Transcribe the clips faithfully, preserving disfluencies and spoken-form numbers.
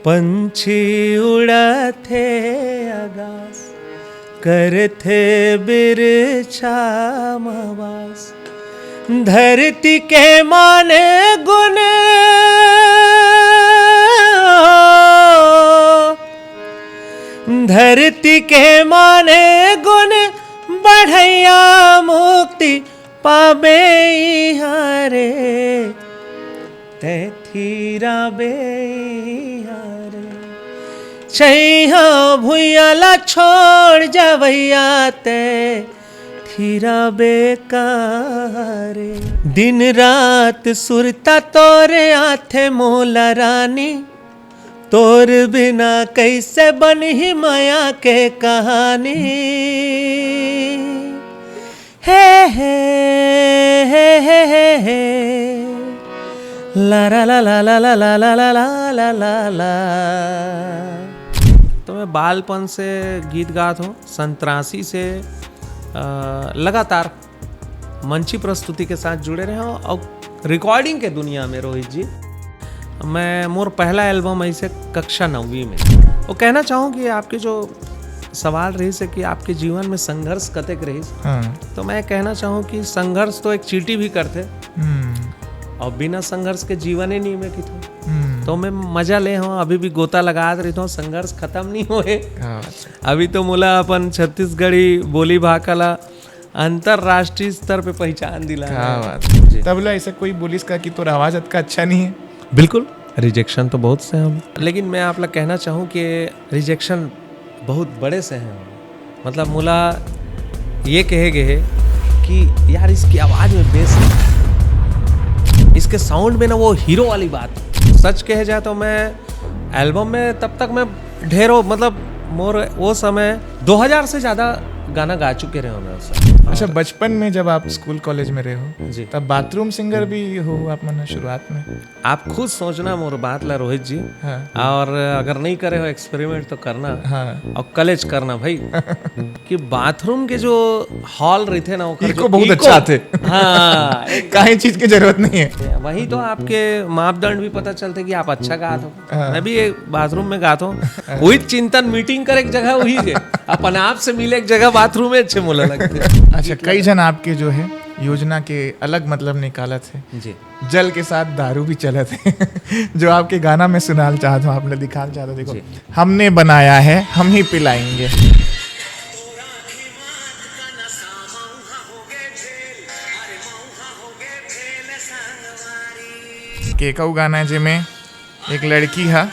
पंछी उड़थे अगास, करथे बिरछा म वास। धरती के माने गुण, धरती के माने गुण, बढ़ैया मुक्ति पाबे इहाँ रे। तैं थिराबे इहाँ रे। चैहा भुइयां ला छोड़ जवैया, तैं थिराबे कहाँ रे। दिन रात सुरता तोरे आथे मोला रानी, तोर बिना कैसे बनही मया के कहानी। हे, हे, हे, हे, हे, हे। ला, ला, ला, ला, ला, ला, ला, ला, ला, ला, ला, ला, ला। तो मैं बालपन से गीत गात हूँ, संतरासी से, अ, लगातार मंची प्रस्तुति के साथ जुड़े रहे हूँ और रिकॉर्डिंग के दुनिया में, रोहित जी, मैं, मोर पहला एल्बम ऐसे कक्षा नौवीं में। वो कहना चाहूँ कि आपके जो सवाल रही से कि आपके जीवन में संघर्ष कतेक रही, हाँ। तो मैं कहना चाहूँ कि संघर्ष तो एक चींटी भी करथे, हम्म। और बिना संघर्ष के जीवन ही नहीं में किथे। हम्म। तो मैं मजा ले हूँ, अभी भी गोता लगात रहिथों, संघर्ष खत्म नहीं होए। क्या बात है। अभी तो मोला अपन छत्तीसगढ़ी बोली भाखा ला अंतर्राष्ट्रीय स्तर पे पहचान दिलाना क्या है। बात। जी। तबला ऐसा कोई बोलिस का कि तोर आवाज अतका अच्छा नहीं है? बिल्कुल, रिजेक्शन तो बहुत से हैं, लेकिन मैं आप ला कहना चाहूँ कि रिजेक्शन बहुत बड़े से हैं। मतलब, मोला ये कहे गए है कि यार, इसकी आवाज में बेस है, इसके साउंड में ना वो हीरो वाली बात। सच कहे जाए तो मैं एल्बम में तब तक मैं ढेरों, मतलब, मोर वो समय दो हज़ार से ज्यादा गाना गा चुके रहे हो मैं उस समय। अच्छा, बचपन में जब आप स्कूल कॉलेज में रहे हो, जी। तब बाथरूम सिंगर भी हो आप मन शुरुआत में? आप खुद सोचना मोर बात ला, रोहित जी। हाँ। और अगर नहीं करे हो एक्सपेरिमेंट तो करना। हाँ। और कलेज करना भाई। कि बाथरूम के जो हॉल रहिथे ना, ओकर इको जो बहुत इको अच्छा आथे। हाँ। काहे चीज की जरूरत नहीं है। वही तो आपके मापदंड भी पता चलते कि आप अच्छा गात हो। हाँ। मैं भी एक बाथरूम में गात हूँ। वही चिंतन मीटिंग करे एक जगह वही जे अपन आप से मिले एक जगह बाथरूम में अच्छे मोला लगते हैं। अच्छा, कई जन आपके जो है योजना के अलग मतलब निकालत है। जी। जल के साथ दारू भी चलत है। जो आपके गाना में सुनाल चाहत हूँ, आपने दिखाल चाहत हूँ, देखो, जी। हमने बनाया है, हम ही पिलाएंगे। के कऊ गाना है जेमे एक लड़की हा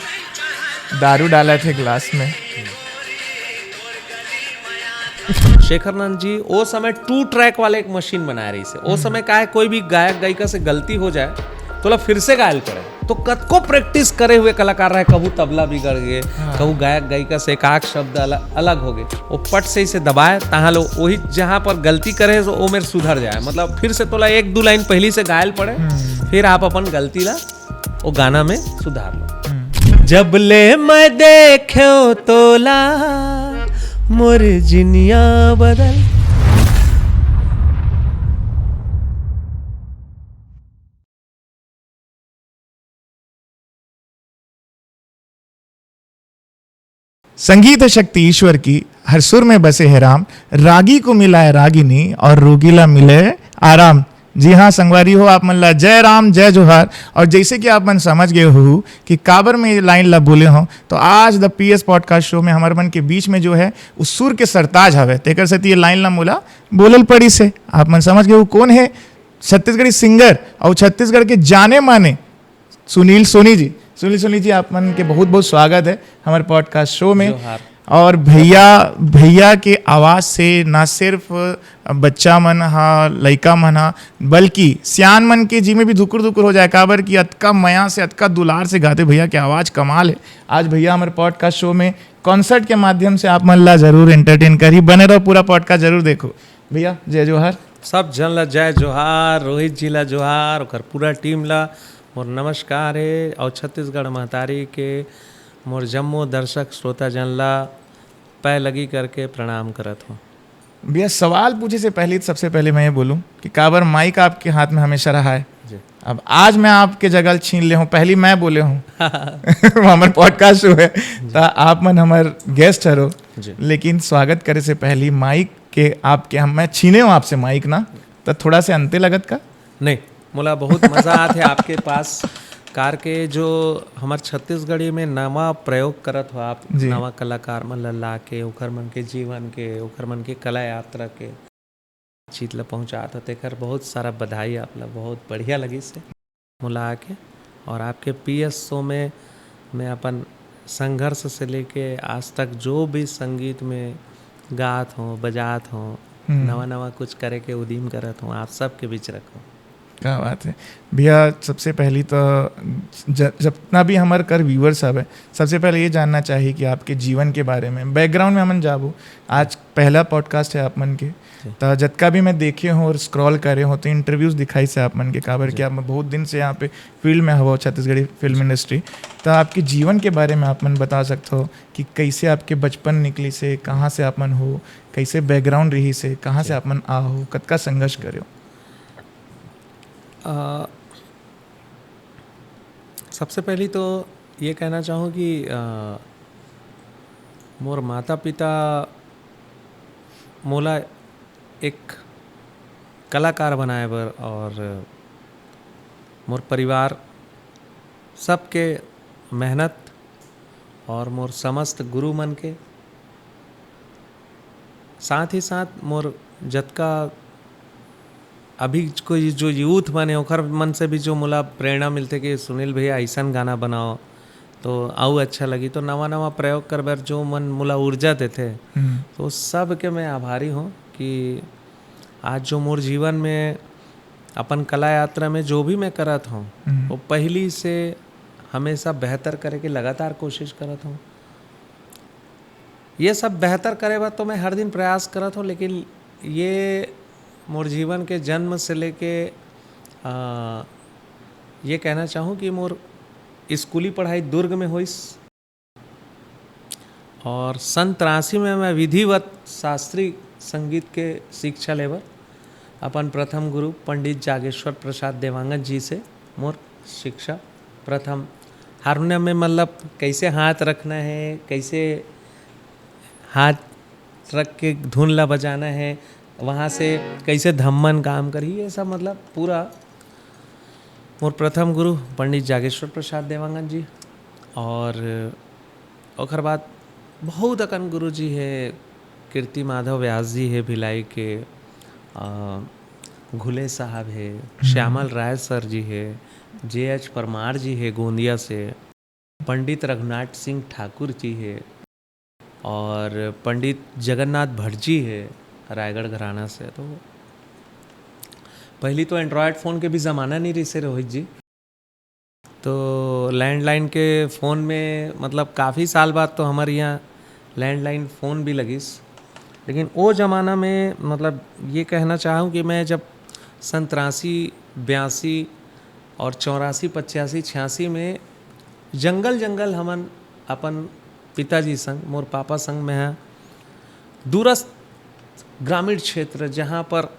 दारू डालत हे ग्लास में। शेखर नंद जी, ओ समय टू ट्रैक वाले एक मशीन बनाए रहिस हे। ओ हम्म। समय का है, कोई भी गायक गायिका से गलती हो जाए, तो ला फिर से गायल पड़े। तो कतको प्रैक्टिस करे हुए कलाकार रहे, कहूँ तबला बिगड़ गए, हाँ। कहूँ गायक गायिका से एक आध शब्द अल-, अलग हो गए, वो पट से इसे दबाए, तहाँ लो वही जहाँ पर गलती करे, तो वो मेर सुधर जाए। मतलब, फिर से तोला एक दो लाइन पहली से गायल पड़े, हम्म। फिर आप अपन गलती ला वो गाना में सुधार लो। हम्म। जब ले मैं देख्यो तोला, मोर जिनिया बदल। संगीत शक्ति ईश्वर की, हर सुर में बसे है राम, रागी को मिला है रागिनी और रोगीला मिले आराम। जी हाँ संगवारी हो, आप मन ला जय राम, जय जोहार। और जैसे कि आप मन समझ गए हो कि काबर मैं ये लाइन ला बोले हूँ, तो आज द पीएस पॉडकास्ट शो में हमारे मन के बीच में जो है, उस सुर के सरताज हवे, तेकर सेती ये लाइन ला मोला बोलल पड़ी से। आप मन समझ गए हो कौन है, छत्तीसगढ़ी सिंगर और छत्तीसगढ़ के जाने माने सुनील सोनी जी। सुनील सोनी जी, आप मन के बहुत बहुत स्वागत है हमारे पॉडकास्ट शो में। जोहार। और भैया, भैया के आवाज से ना सिर्फ बच्चा मन हा, लइका मन हा, बल्कि सियान मन के जी में भी धुकुर धुकुर हो जाए, काबर कि अतका मया से, अतका दुलार से गाते भैया के आवाज कमाल है। आज भैया हमारे पॉडकास्ट शो में कॉन्सर्ट के माध्यम से आप मन ला जरूर एंटरटेन करही। बने रहो, पूरा पॉडकास्ट जरूर देखो। भैया, जय जोहार। सब झन ला जय जोहार, रोहित जी ला जोहार, ओकर पूरा टीम ला मोर नमस्कार हे, और छत्तीसगढ़ महतारी के मोर जम्मो दर्शक श्रोता जन ला पैर लगी करके प्रणाम करत हूँ। भैया, सवाल पूछे से पहले, सबसे पहले मैं ये बोलूँ कि काबर माइक आपके हाथ में हमेशा रहा है? जी। अब आज मैं आपके जगह छीन ले हूँ, पहली मैं बोले हूँ। वो हमर पॉडकास्ट शो है, तो आप मन हमर गेस्ट हरो, जी। लेकिन स्वागत करे से पहली माइक के आपके हम, मैं छीने हूँ आपसे माइक ना, तो थोड़ा से अंते लगत का? नहीं, मोला बहुत मजा आत हे आपके पास कार के, जो हमर छत्तीसगढ़ी में नवा प्रयोग करत हो आप, जी। नवा कलाकार मन ला ला के, ओखर मन के जीवन के, ओखर मन के कला यात्रा के चीज ला पहुंचात हो, तेकर बहुत सारा बधाई आप ला। बहुत बढ़िया लगिस हे मोला आके। और आपके पीएस शो में मैं अपन संघर्ष से लेके आज तक जो भी संगीत में गात हो, बजात हो, हम्म। नवा नवा कुछ करे के उदीम करत हो, आप सबके बीच रखो। क्या बात है भैया। सबसे पहली तो ज-, जितना भी हमर कर व्यूअर्स सब है, सबसे पहले ये जानना चाहिए कि आपके जीवन के बारे में, बैकग्राउंड में हमन जाबो। आज पहला पॉडकास्ट है आप मन के, जी। तो जतका भी मैं देखे हूँ और स्क्रॉल करे हूँ, तो इंटरव्यूज दिखाई से आप मन के, काबर जी। कि आप बहुत दिन से यहाँ पे फील्ड में हवो, छत्तीसगढ़ी फिल्म इंडस्ट्री। तो आपके जीवन के बारे में आप मन बता सकते हो कि कैसे आपके बचपन निकली से, कहाँ से आप मन हो, कैसे बैकग्राउंड रही से, कहाँ से जी। आप मन आ हो, कतका संघर्ष करे हो? अ, सबसे पहली तो ये कहना चाहूँ कि, अ, मोर माता-पिता मोला एक कलाकार बनाए बर और मोर परिवार सबके मेहनत और मोर समस्त गुरु मन के, साथ ही साथ मोर जतका अभी कोई जो यूथ मन हे, ओखर मन से भी जो मोला प्रेरणा मिलथे कि सुनील भैया, अइसन गाना बनाओ, तो अउ अच्छा लगही। तो नवा-नवा प्रयोग कर बर जो मन मोला ऊर्जा देथे, हम्म। तो सबके मैं आभारी हूँ कि आज जो मोर जीवन में अपन कला यात्रा में जो भी मैं करत हूँ, हम्म। वो पहली से हमेशा बेहतर करे के लगातार कोशिश करत हूँ। ये सब बेहतर करे बर तो मैं हर दिन प्रयास करत हूँ, लेकिन ये मोर जीवन के जन्म से लेके, आ, ये कहना चाहूँ कि मोर स्कूली पढ़ाई दुर्ग में होइस और सन तिरासी में मैं विधिवत शास्त्रीय संगीत के शिक्षा लेबर अपन प्रथम गुरु पंडित जागेश्वर प्रसाद देवांगन जी से मोर शिक्षा प्रथम हारमोनियम में, मतलब, कैसे हाथ रखना है, कैसे हाथ रख के धुन ला बजाना है, वहाँ से कैसे धम्मन काम करही, ये सब, मतलब, पूरा मोर प्रथम गुरु पंडित जागेश्वर प्रसाद देवांगन जी। और ओकर बाद बहुत अकन गुरु जी हे, कीर्ति माधव व्यास जी हे भिलाई के, अ, घुले साहब हे, हम्म। श्यामल राय सर जी हे, जे एच परमार जी हे गोंदिया से, पंडित रघुनाथ सिंह ठाकुर जी हे और पंडित जगन्नाथ भट्ट जी हे रायगढ़ घराना से। तो पहली तो एंड्रॉयड फ़ोन के भी ज़माना नहीं रहिसे रोहित जी, तो लैंडलाइन के फ़ोन में, मतलब, काफ़ी साल बाद तो हमर यहाँ लैंडलाइन फ़ोन भी लगिस। लेकिन वो ज़माना में, मतलब, ये कहना चाहूँ कि मैं जब सन तिरासी, बयासी और चौरासी, पचासी, छियासी में जंगल जंगल हमन अपन पिताजी संग, मोर पापा संग, मैं ह दूरस्थ ग्रामीण क्षेत्र, जहाँ पर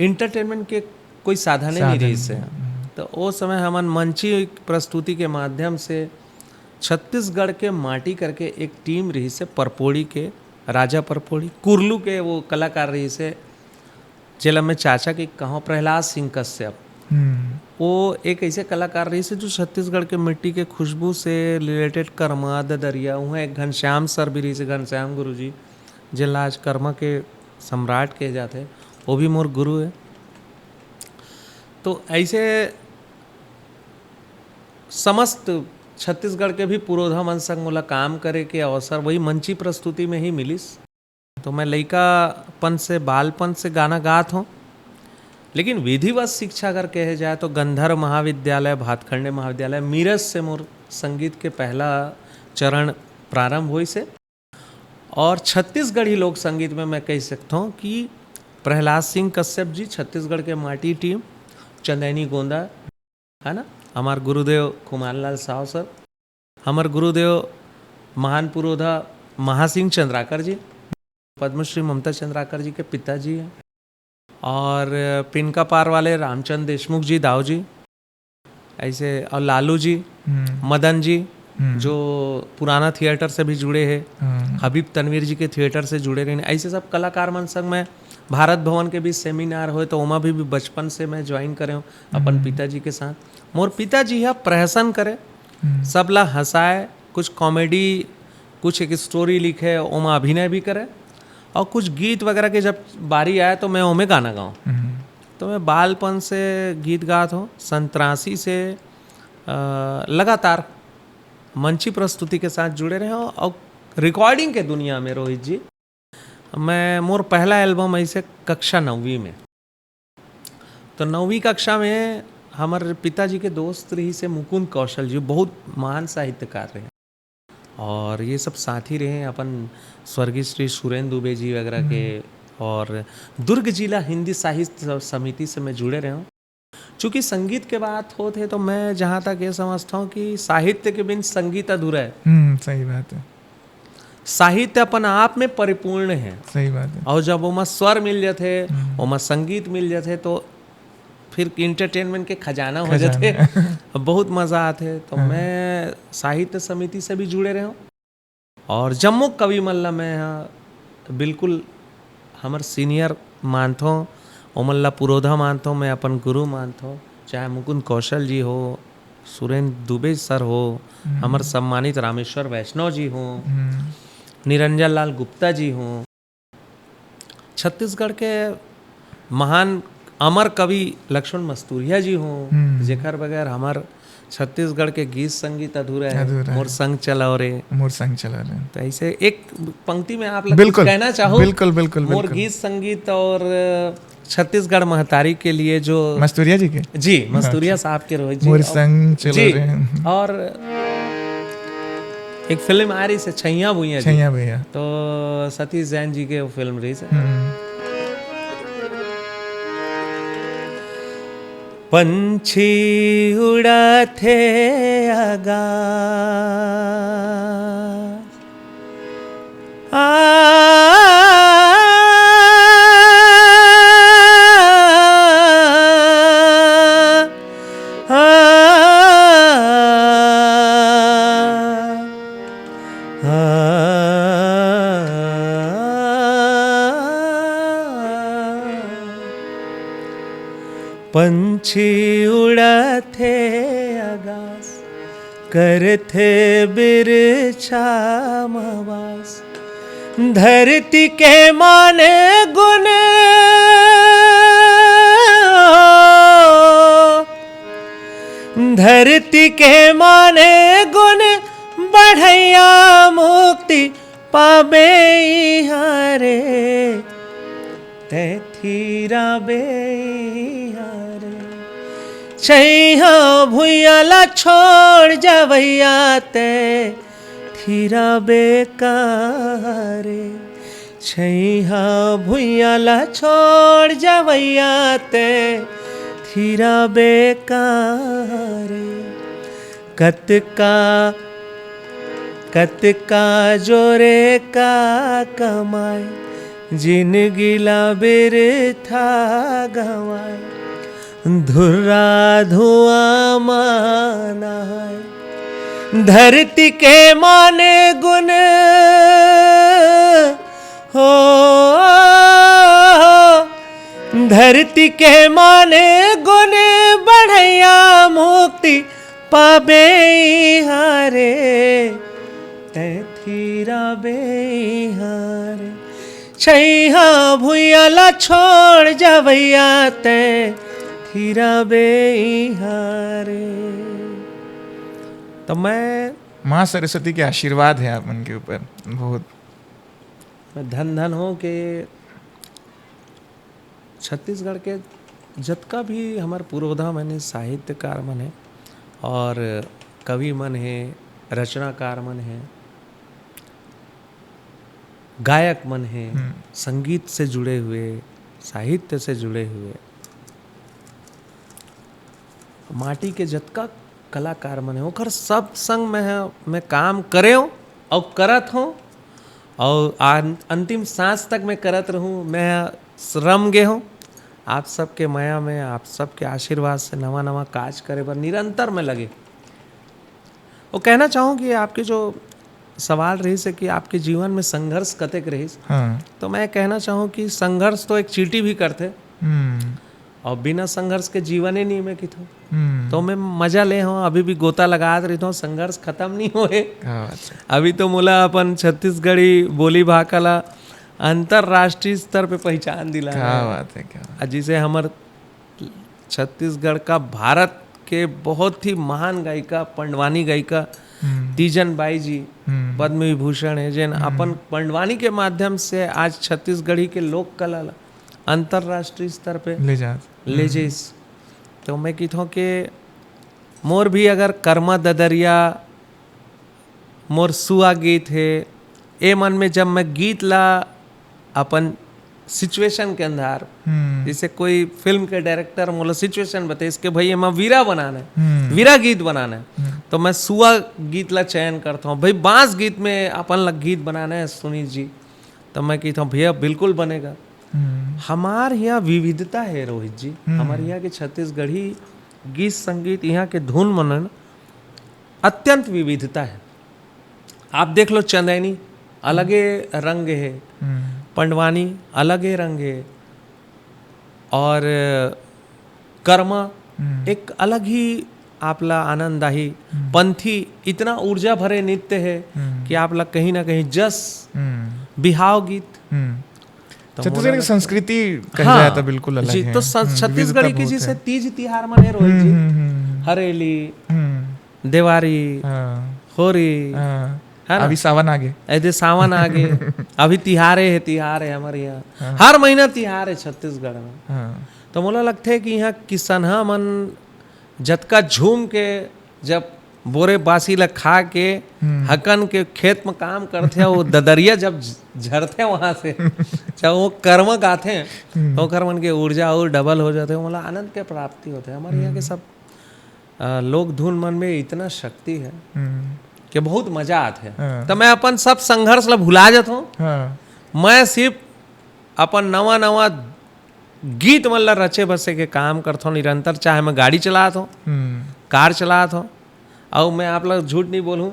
एंटरटेनमेंट के कोई साधन ही नहीं साधन रहिस हे। नहीं। तो ओ समय हमन मंची प्रस्तुति के माध्यम से छत्तीसगढ़ के माटी करके एक टीम रहिस हे, परपोड़ी के, राजा परपोड़ी, कुर्लू के वो कलाकार रहिस हे, जेला मैं चाचा के कहूँ, प्रहलाद सिंह कश्यप। हम्म। वो एक ऐसे कलाकार रहिस हे, जो छत्तीसगढ़ के मिट्टी के खुशबू से रिलेटेड कर्मा, ददरिया, उहाँ एक घनश्याम सर भी रहिस हे, घनश्याम गुरुजी, जेला आज कर्मा के सम्राट कहे जाथे, वो भी मोर गुरु हे। तो ऐसे समस्त छत्तीसगढ़ के भी पुरोधा मन संग मोला काम करे के अवसर वही मंची प्रस्तुति में ही मिलिस। तो मैं लइकापन से, बालपन से गाना गात हूँ, लेकिन विधिवत शिक्षा अगर कहे जाए तो गंधर्व महाविद्यालय, भातखंडे महाविद्यालय, मीरज से मोर संगीत के पहला चरण प्रारंभ होइस हे। और छत्तीसगढ़ी लोक संगीत में मैं कह सकता हूँ कि प्रहलाद सिंह कश्यप जी, छत्तीसगढ़ के माटी टीम, चंदैनी गोंदा, है ना, हमार गुरुदेव खुमानलाल साव सर, हमर गुरुदेव महान पुरोधा महासिंह चंद्राकर जी, पद्मश्री ममता चंद्राकर जी के पिताजी हैं, और पिनका पार वाले रामचंद देशमुख जी, दाऊ जी, ऐसे, और लालू जी, हम्म। मदन जी, हम्म। जो पुराना थिएटर से भी जुड़े हैं, हम्म। हबीब तनवीर जी के थिएटर से जुड़े रहे, ऐसे सब कलाकार मन संग मैं भारत भवन के भी सेमिनार होए, तो ओमा भी, भी बचपन से मैं ज्वाइन करे हूँ अपन हम्म। पिताजी के साथ। मोर पिताजी ह प्रहसन करे, हम्म। सबला हंसाए, कुछ कॉमेडी, कुछ एक स्टोरी लिखे, ओमा अभिनय भी करे, और कुछ गीत वगैरह के जब बारी आए, तो मैं ओमे गाना गाऊँ। हम्म। तो मैं बालपन से गीत गात हूँ। सन तिरासी से, अ, लगातार मंची प्रस्तुति के साथ जुड़े रहे हूँ, और रिकॉर्डिंग के दुनिया में, रोहित जी, मैं, मोर पहला एल्बम ऐसे कक्षा नौवीं में। तो नौवीं कक्षा में हमर पिताजी के दोस्त रहिसे मुकुंद कौशल जी, बहुत महान साहित्यकार रहे। और ये सब साथी रहे अपन स्वर्गीय श्री सुरेंद्र दुबे जी वगैरह के। हम्म। और दुर्ग जिला हिंदी साहित्य समिति से मैं जुड़े रहे हूँ। चूँकि संगीत के बात होत हे, तो मैं जहाँ तक ये समझता हूँ कि साहित्य के बिन संगीत अधूरा है। हम्म, सही बात है। साहित्य अपन आप में परिपूर्ण है। सही बात है। और जब ओमा स्वर मिल जाथे, हम्म। ओमा संगीत मिल जाथे, तो फिर एंटरटेनमेंट के खजाना हो खजाना। जाथे। बहुत मज़ा आथे। तो हाँ। मैं साहित्य समिति से भी जुड़े रहे हूँ, और जम्मो कवि मन ला मैं ह बिल्कुल हमर सीनियर मानथों, ओमन ला पुरोधा मानथों, मैं अपन गुरु मानथों, चाहे मुकुंद कौशल जी हो, सुरेंद्र दुबे सर हो, हम्म। हमर सम्मानित रामेश्वर वैष्णव जी हो, हम्म। निरंजन लाल गुप्ता जी हो, छत्तीसगढ़ के महान अमर कवि लक्ष्मण मस्तूरिया जी हो, हम्म। जेकर बगैर हमर छत्तीसगढ़ के गीत संगीत अधूरा है। अधूरा है। मोर संग चलाओ रे। मोर संग चलाओ रे। तो ऐसे एक पंक्ति में आप लोग कुछ बिल्कुल, कहना चाहो? बिल्कुल, बिल्कुल, मोर बिल्कुल। गीत संगीत और छत्तीसगढ़ महतारी के लिए जो मस्तूरिया जी के? जी, मस्तूरिया अच्छा। साहब के, रोहित जी। मोर और संग चलो जी, रे। और एक फिल्म आ रही है छैया भुइया जी। छैया भुइया। तो सतीश जैन जी के वो फिल्म रही है। हम्म। पंछी उड़ाथे आगा। आ, आ, आ, पंछी उड़ाथे आगास, करथे बिरछा म वास। धरती के माने गुण, धरती के माने गुण, बढ़ैया मुक्ति पाबे इहाँ रे, तैं थिराबे इहाँ रे। छैहा भुइयां ला छोड़ जवैया, तैं थिराबे कहाँ रे। छैहा भुइयां ला छोड़ जवैया, तैं थिराबे कहाँ रे। कतका, कतका जोरे का कमाए, जिनगी ला बिरथा गंवाए। धुर्रा धुआं म नहाए, धरती के माने गुण हो, धरती के माने गुण बढ़ैया मुक्ति पाबे इहाँ रे, तैं थिराबे इहाँ रे। छैहा भुइयां ला छोड़ जवैया, तैं थिराबे इहाँ रे। तो मैं माँ सरस्वती के आशीर्वाद है आप मन के ऊपर बहुत। मैं धन धन हों के छत्तीसगढ़ के जतका भी हमर पुरोधा मन हे, साहित्यकार मन हे और कवि मन हे, रचनाकार मन हे, गायक मन हे, हम्म। संगीत से जुड़े हुए, साहित्य से जुड़े हुए, माटी के जतका कलाकार मन हे, ओकर सब संग मैं ह-, मैं काम करेंव अउ करत हों, अउ आन-, अंतिम सांस तक मैं करत रहूं। मैं ह रम गे हों, आप सबके मया में, आप सबके आशीर्वाद से नवा नवा काज करे बर निरंतर में लगे। वो कहना चाहूँ कि आपके जो सवाल रहिस हे कि आपके जीवन में संघर्ष कतेक रहिस, हाँ। तो मैं कहना चाहूँ कि संघर्ष तो एक चींटी भी करथे, हम्म। और बिना संघर्ष के जीवन ही नहीं, मैं किथों। हम्म। तो मैं मजा ले हूँ, अभी भी गोता लगात रहिथों, संघर्ष खत्म नहीं होए। क्या बात है। अभी तो मोला अपन छत्तीसगढ़ी बोली भाखा ला अंतर्राष्ट्रीय स्तर पे पहचान दिलाना क्या है। बात है, क्या बात। आ, जिसे हमर छत्तीसगढ़ का, भारत के बहुत ही महान गायिका, पंडवानी गायिका हम्म। तीजन बाई जी, हम्म। पद्म विभूषण है, जेन हम्म। अपन पंडवानी के माध्यम से आज छत्तीसगढ़ी के लोक कला ला अंतर्राष्ट्रीय स्तर पे ले जात। ले हम्म। जइस। तो मैं किथों के मोर भी अगर करमा ददरिया, मोर सुआ गीत हे, ए मन में जब मैं गीत ला अपन सिचुएशन के अंधार, हम्म। जैसे कोई फिल्म के डायरेक्टर मोला सिचुएशन बताइस कि भाई एमा वीरा बनाना है, हम्म। वीरा गीत बनाना है, हम्म। तो मैं सुआ गीत ला चयन करता हूँ। भाई बांस गीत में अपन ला गीत बनाना है सुनीत जी, तो मैं कहता हूँ भैया बिल्कुल बनेगा। हम्म। हमार यहाँ विविधता है रोहित जी, हम्म। हमारे यहाँ के छत्तीसगढ़ी गीत संगीत, यहाँ के धुन मनन अत्यंत विविधता है। आप देख लो चंदैनी अलगे रंग है, हम्म। पंडवानी अलगे रंग है, और कर्मा हम्म। एक अलग ही आपला आनंद आही। हम्म। पंथी इतना ऊर्जा भरे नृत्य है हम्म। कि आपला कहीं ना कहीं जस हम्म। बिहाव गीत। हम्म। तो छत्तीसगढ़ मोला की लगता है संस्कृति कहा हाँ। जाए तो बिल्कुल अलग जी, है। तो स-, हम्म, छत्तीसगढ़ी विविधता की बहुत जैसे है। तीज तिहार मने रोहित हम्म, जी, हम्म, हम्म, हम्म। हरेली, हम्म। देवारी, हाँ। होरी, हाँ। है ना? अभी सावन आ गे। ए दे सावन आ गे। अभी तिहारे है, तिहार है हमारे यहाँ। हाँ। हर महीना तिहार है छत्तीसगढ़ में। हाँ। तो मोला लगथे कि यहाँ किसनहा मन जतका झूम के जब बोरे बासी ला खा के हम्म। हकन के खेत में काम करथे, वो ददरिया जब झ-, झरथे वहाँ से, जब वो कर्मा गाथे, हम्म। तो ओकर मन के ऊर्जा और डबल हो जाथे, मोला आनंद के प्राप्ति होथे। हमारे यहाँ के हम्म। सब अ, लोक धुन मन में इतना शक्ति है हम्म। कि बहुत मजा आथे। हाँ। तो मैं अपन सब संघर्ष ला भुला जात हूँ। हाँ। मैं सिर्फ अपन नवा नवा गीत मन ला रचे बसे के काम करत हूँ निरंतर, चाहे मैं गाड़ी चलात हूँ, हम्म। कार चलात हूँ। और मैं आप लोग झूठ नहीं बोलूँ,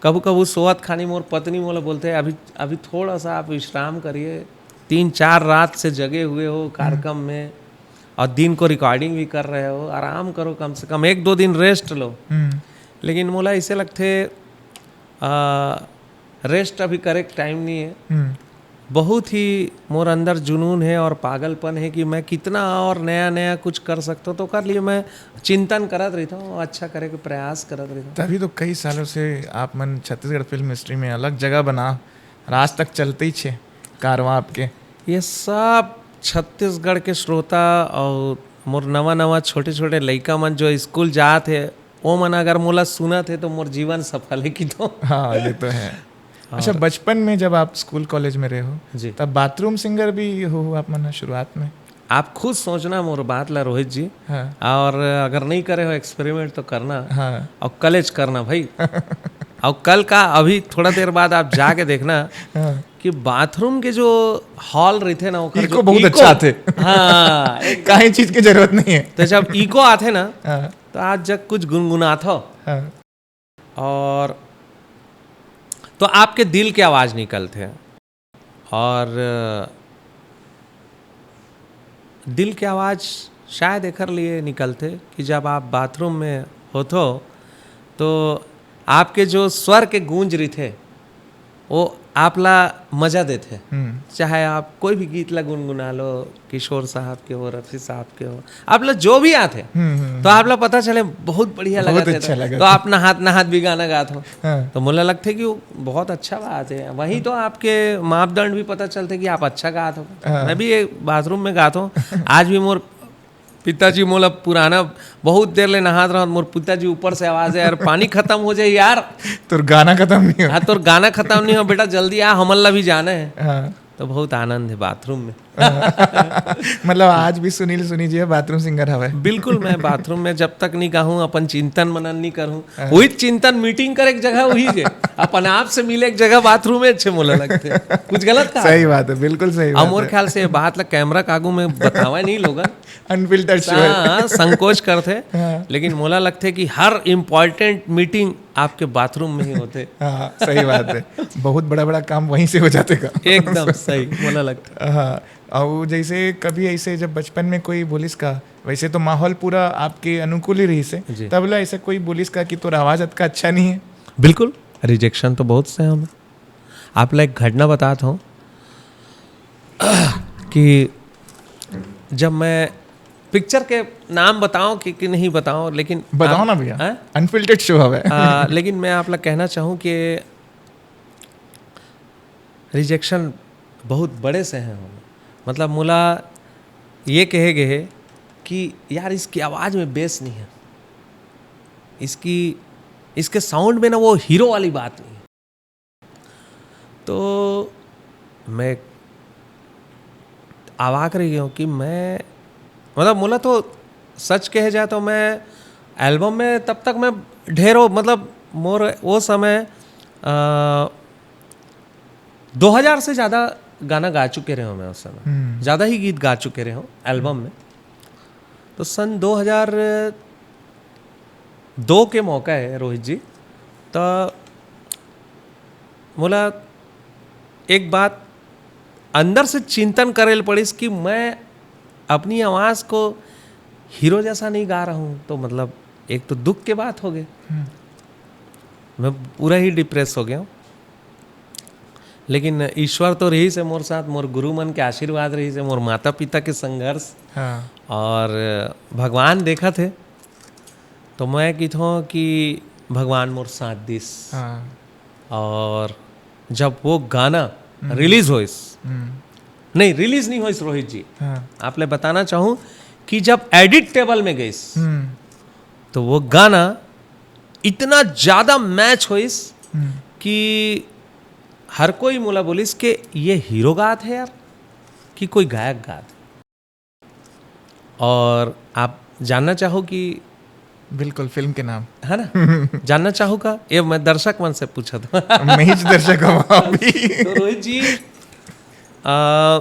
कभू कभू सोवत खानी मोर पत्नी मोला बोलथे, अभी अभी थोड़ा सा आप विश्राम करिए, तीन चार रात से जगे हुए हो कार्यक्रम हम्म। में, और दिन को रिकॉर्डिंग भी कर रहे हो, आराम करो, कम से कम एक दो दिन रेस्ट लो। हम्म। लेकिन मोला ऐसे लगथे, आ, रेस्ट अभी करे के टाइम नहीं है। हम्म। बहुत ही मोर अंदर जुनून है और पागलपन है कि मैं कितना और नया नया कुछ कर सकता हूँ। तो ओकर लिए मैं चिंतन करत रहता हूँ, अच्छा करे के प्रयास करत रहता हूँ। तभी तो कई सालों से आप मन छत्तीसगढ़ फिल्म हिस्ट्री में अलग जगह बना और आज तक चलते ही छे कारवां आपके। ये सब छत्तीसगढ़ के श्रोता और मोर नवा नवा छोटे छोटे लइका मन जो स्कूल जात हे, वो मन अगर मोला सुनत हे तो मोर जीवन सफल है कि तो। हाँ, ये तो है। अच्छा, और बचपन में जब आप स्कूल कॉलेज में रहे हो, जी। तब बाथरूम सिंगर भी हो, हो आप मन शुरुआत में? आप खुद सोचना मोर बात ला रोहित जी, हाँ। और अगर नहीं करे हो एक्सपेरिमेंट तो करना, हाँ। और कलेज करना भाई। और कल का अभी थोड़ा देर बाद आप जाके देखना हाँ। कि बाथरूम के जो हॉल रहिथे ना, ओकर echo जो बहुत echo, अच्छा आथे। हाँ, एकदम। काहे चीज की जरूरत नहीं है। तो जब echo आथे ना, हाँ। तो आज जब कुछ गुनगुनात हो, हाँ। और तो आपके दिल के आवाज निकलथे, और दिल के आवाज शायद एकर लिए निकलथे कि जब आप बाथरूम में होथो, तो आपके जो स्वर के गूंज रहिथे, वो आपला मजा देथे। हम्म। चाहे आप कोई भी गीत ला गुनगुना लो, किशोर साहब के हो, रफी साहब के हो, आप ला जो भी आथे, हम्म, हम्म, तो हम्म। आप ला पता चले, बहुत बढ़िया बहुत लगा थे, अच्छा तो, लगा तो था। आप नहात नहात भी गाना गात हो। हाँ। तो मोला लगथे कि वो बहुत अच्छा बात है। वही तो आपके मापदंड भी पता चलथे कि आप अच्छा गात हो। हाँ। मैं भी ये बाथरूम में गात हूँ। आज भी मोर पिताजी मोला पुराना, बहुत देर ले नहात रहत, मोर पिताजी ऊपर से आवाज है, "यार, पानी खत्म हो जाए यार।" तोर गाना खत्म नहीं हो। हाँ, तोर गाना खत्म नहीं हो, बेटा, जल्दी आ, हमन ला भी जाना है। हाँ। तो बहुत आनंद है बाथरूम में। मतलब आज भी सुनील सुनी जी ह, बाथरूम सिंगर हवय। बिल्कुल, मैं बाथरूम में जब तक नहीं गाहूँ, अपन चिंतन मनन नहीं करूँ। हाँ। वही चिंतन मीटिंग करे के जगह वही जे, अपन आप से मिले के जगह बाथरूम में अच्छे मोला लगथे। कुछ गलत कहा? सही बात है, बिल्कुल सही अब बात मोर है। ख्याल से ये बात ला कैमरा कागू में बतावा नहीं लोगन। अनफिल्टर्ड शो है। हाँ, संकोच करथे। हाँ। लेकिन मोला लगथे कि हर इंपॉर्टेंट मीटिंग आपके बाथरूम में ही होथे। हाँ, सही बात है। बहुत बड़ा-बड़ा काम वहीं से हो जाथे का। एकदम सही, मोला लगथे। हाँ, अउ जैसे कभी ऐसे जब बचपन में कोई बोलिस का, वैसे तो माहौल पूरा आपके अनुकूल ही रहिस हे, जी। तब ला ऐसे कोई बोलिस का कि तोर आवाज अतका अच्छा नहीं है? बिल्कुल, रिजेक्शन तो बहुत से हमें। आप ला एक घटना बतात हूँ कि जब मैं पिक्चर के नाम बताऊं कि, कि नहीं बताऊं, लेकिन बताओ आप ना भैया, हैं? अनफिल्टर्ड शो हवे। आ, लेकिन मैं आप ला कहना चाहूँ कि रिजेक्शन बहुत बड़े से हैं हमें। मतलब मोला ये कहे गए है कि यार इसकी आवाज़ में बेस नहीं है, इसकी, इसके साउंड में ना वो हीरो वाली बात नहीं है। तो मैं अवाक रह गया हूँ कि मैं, मतलब मोला तो सच कहे जाए तो मैं एल्बम में तब तक मैं ढेरों, मतलब मोर वो समय, अ, दो हज़ार से ज़्यादा गाना गा चुके रहे हूँ मैं उस समय। हम्म। ज़्यादा ही गीत गा चुके रहे हूँ एल्बम में। तो सन दो हज़ार दो के मौका है रोहित जी, तो मोला एक बात अंदर से चिंतन करे ल पड़िस कि मैं अपनी आवाज़ को हीरो जैसा नहीं गा रहा हूँ, तो मतलब एक तो दुख के बात हो गए। हम्म। मैं पूरा ही डिप्रेस हो गया हूँ। लेकिन ईश्वर तो रहिस हे मोर साथ, मोर गुरु मन के आशीर्वाद रहिस हे, मोर माता पिता के संघर्ष हाँ। और भगवान देखत हे। तो मैं कहिथों कि भगवान मोर साथ दिस। हाँ। और जब वो गाना हम्म। रिलीज होइस, हम्म। नहीं, रिलीज नहीं होइस रोहित जी, हाँ। आप ले बताना चाहूँ कि जब एडिट टेबल में गइस, हम्म। तो वो गाना इतना ज़्यादा मैच होइस हम्म। कि हर कोई मोला बोलिस के ये हीरो गात है यार, कि कोई गायक गात है। और आप जानना चाहो कि बिल्कुल, फिल्म के नाम। है ना? जानना चाहो का? ये मैं दर्शक मन से पूछा था। मैं ही दर्शक हूँ अभी। तो रोहित जी, आ,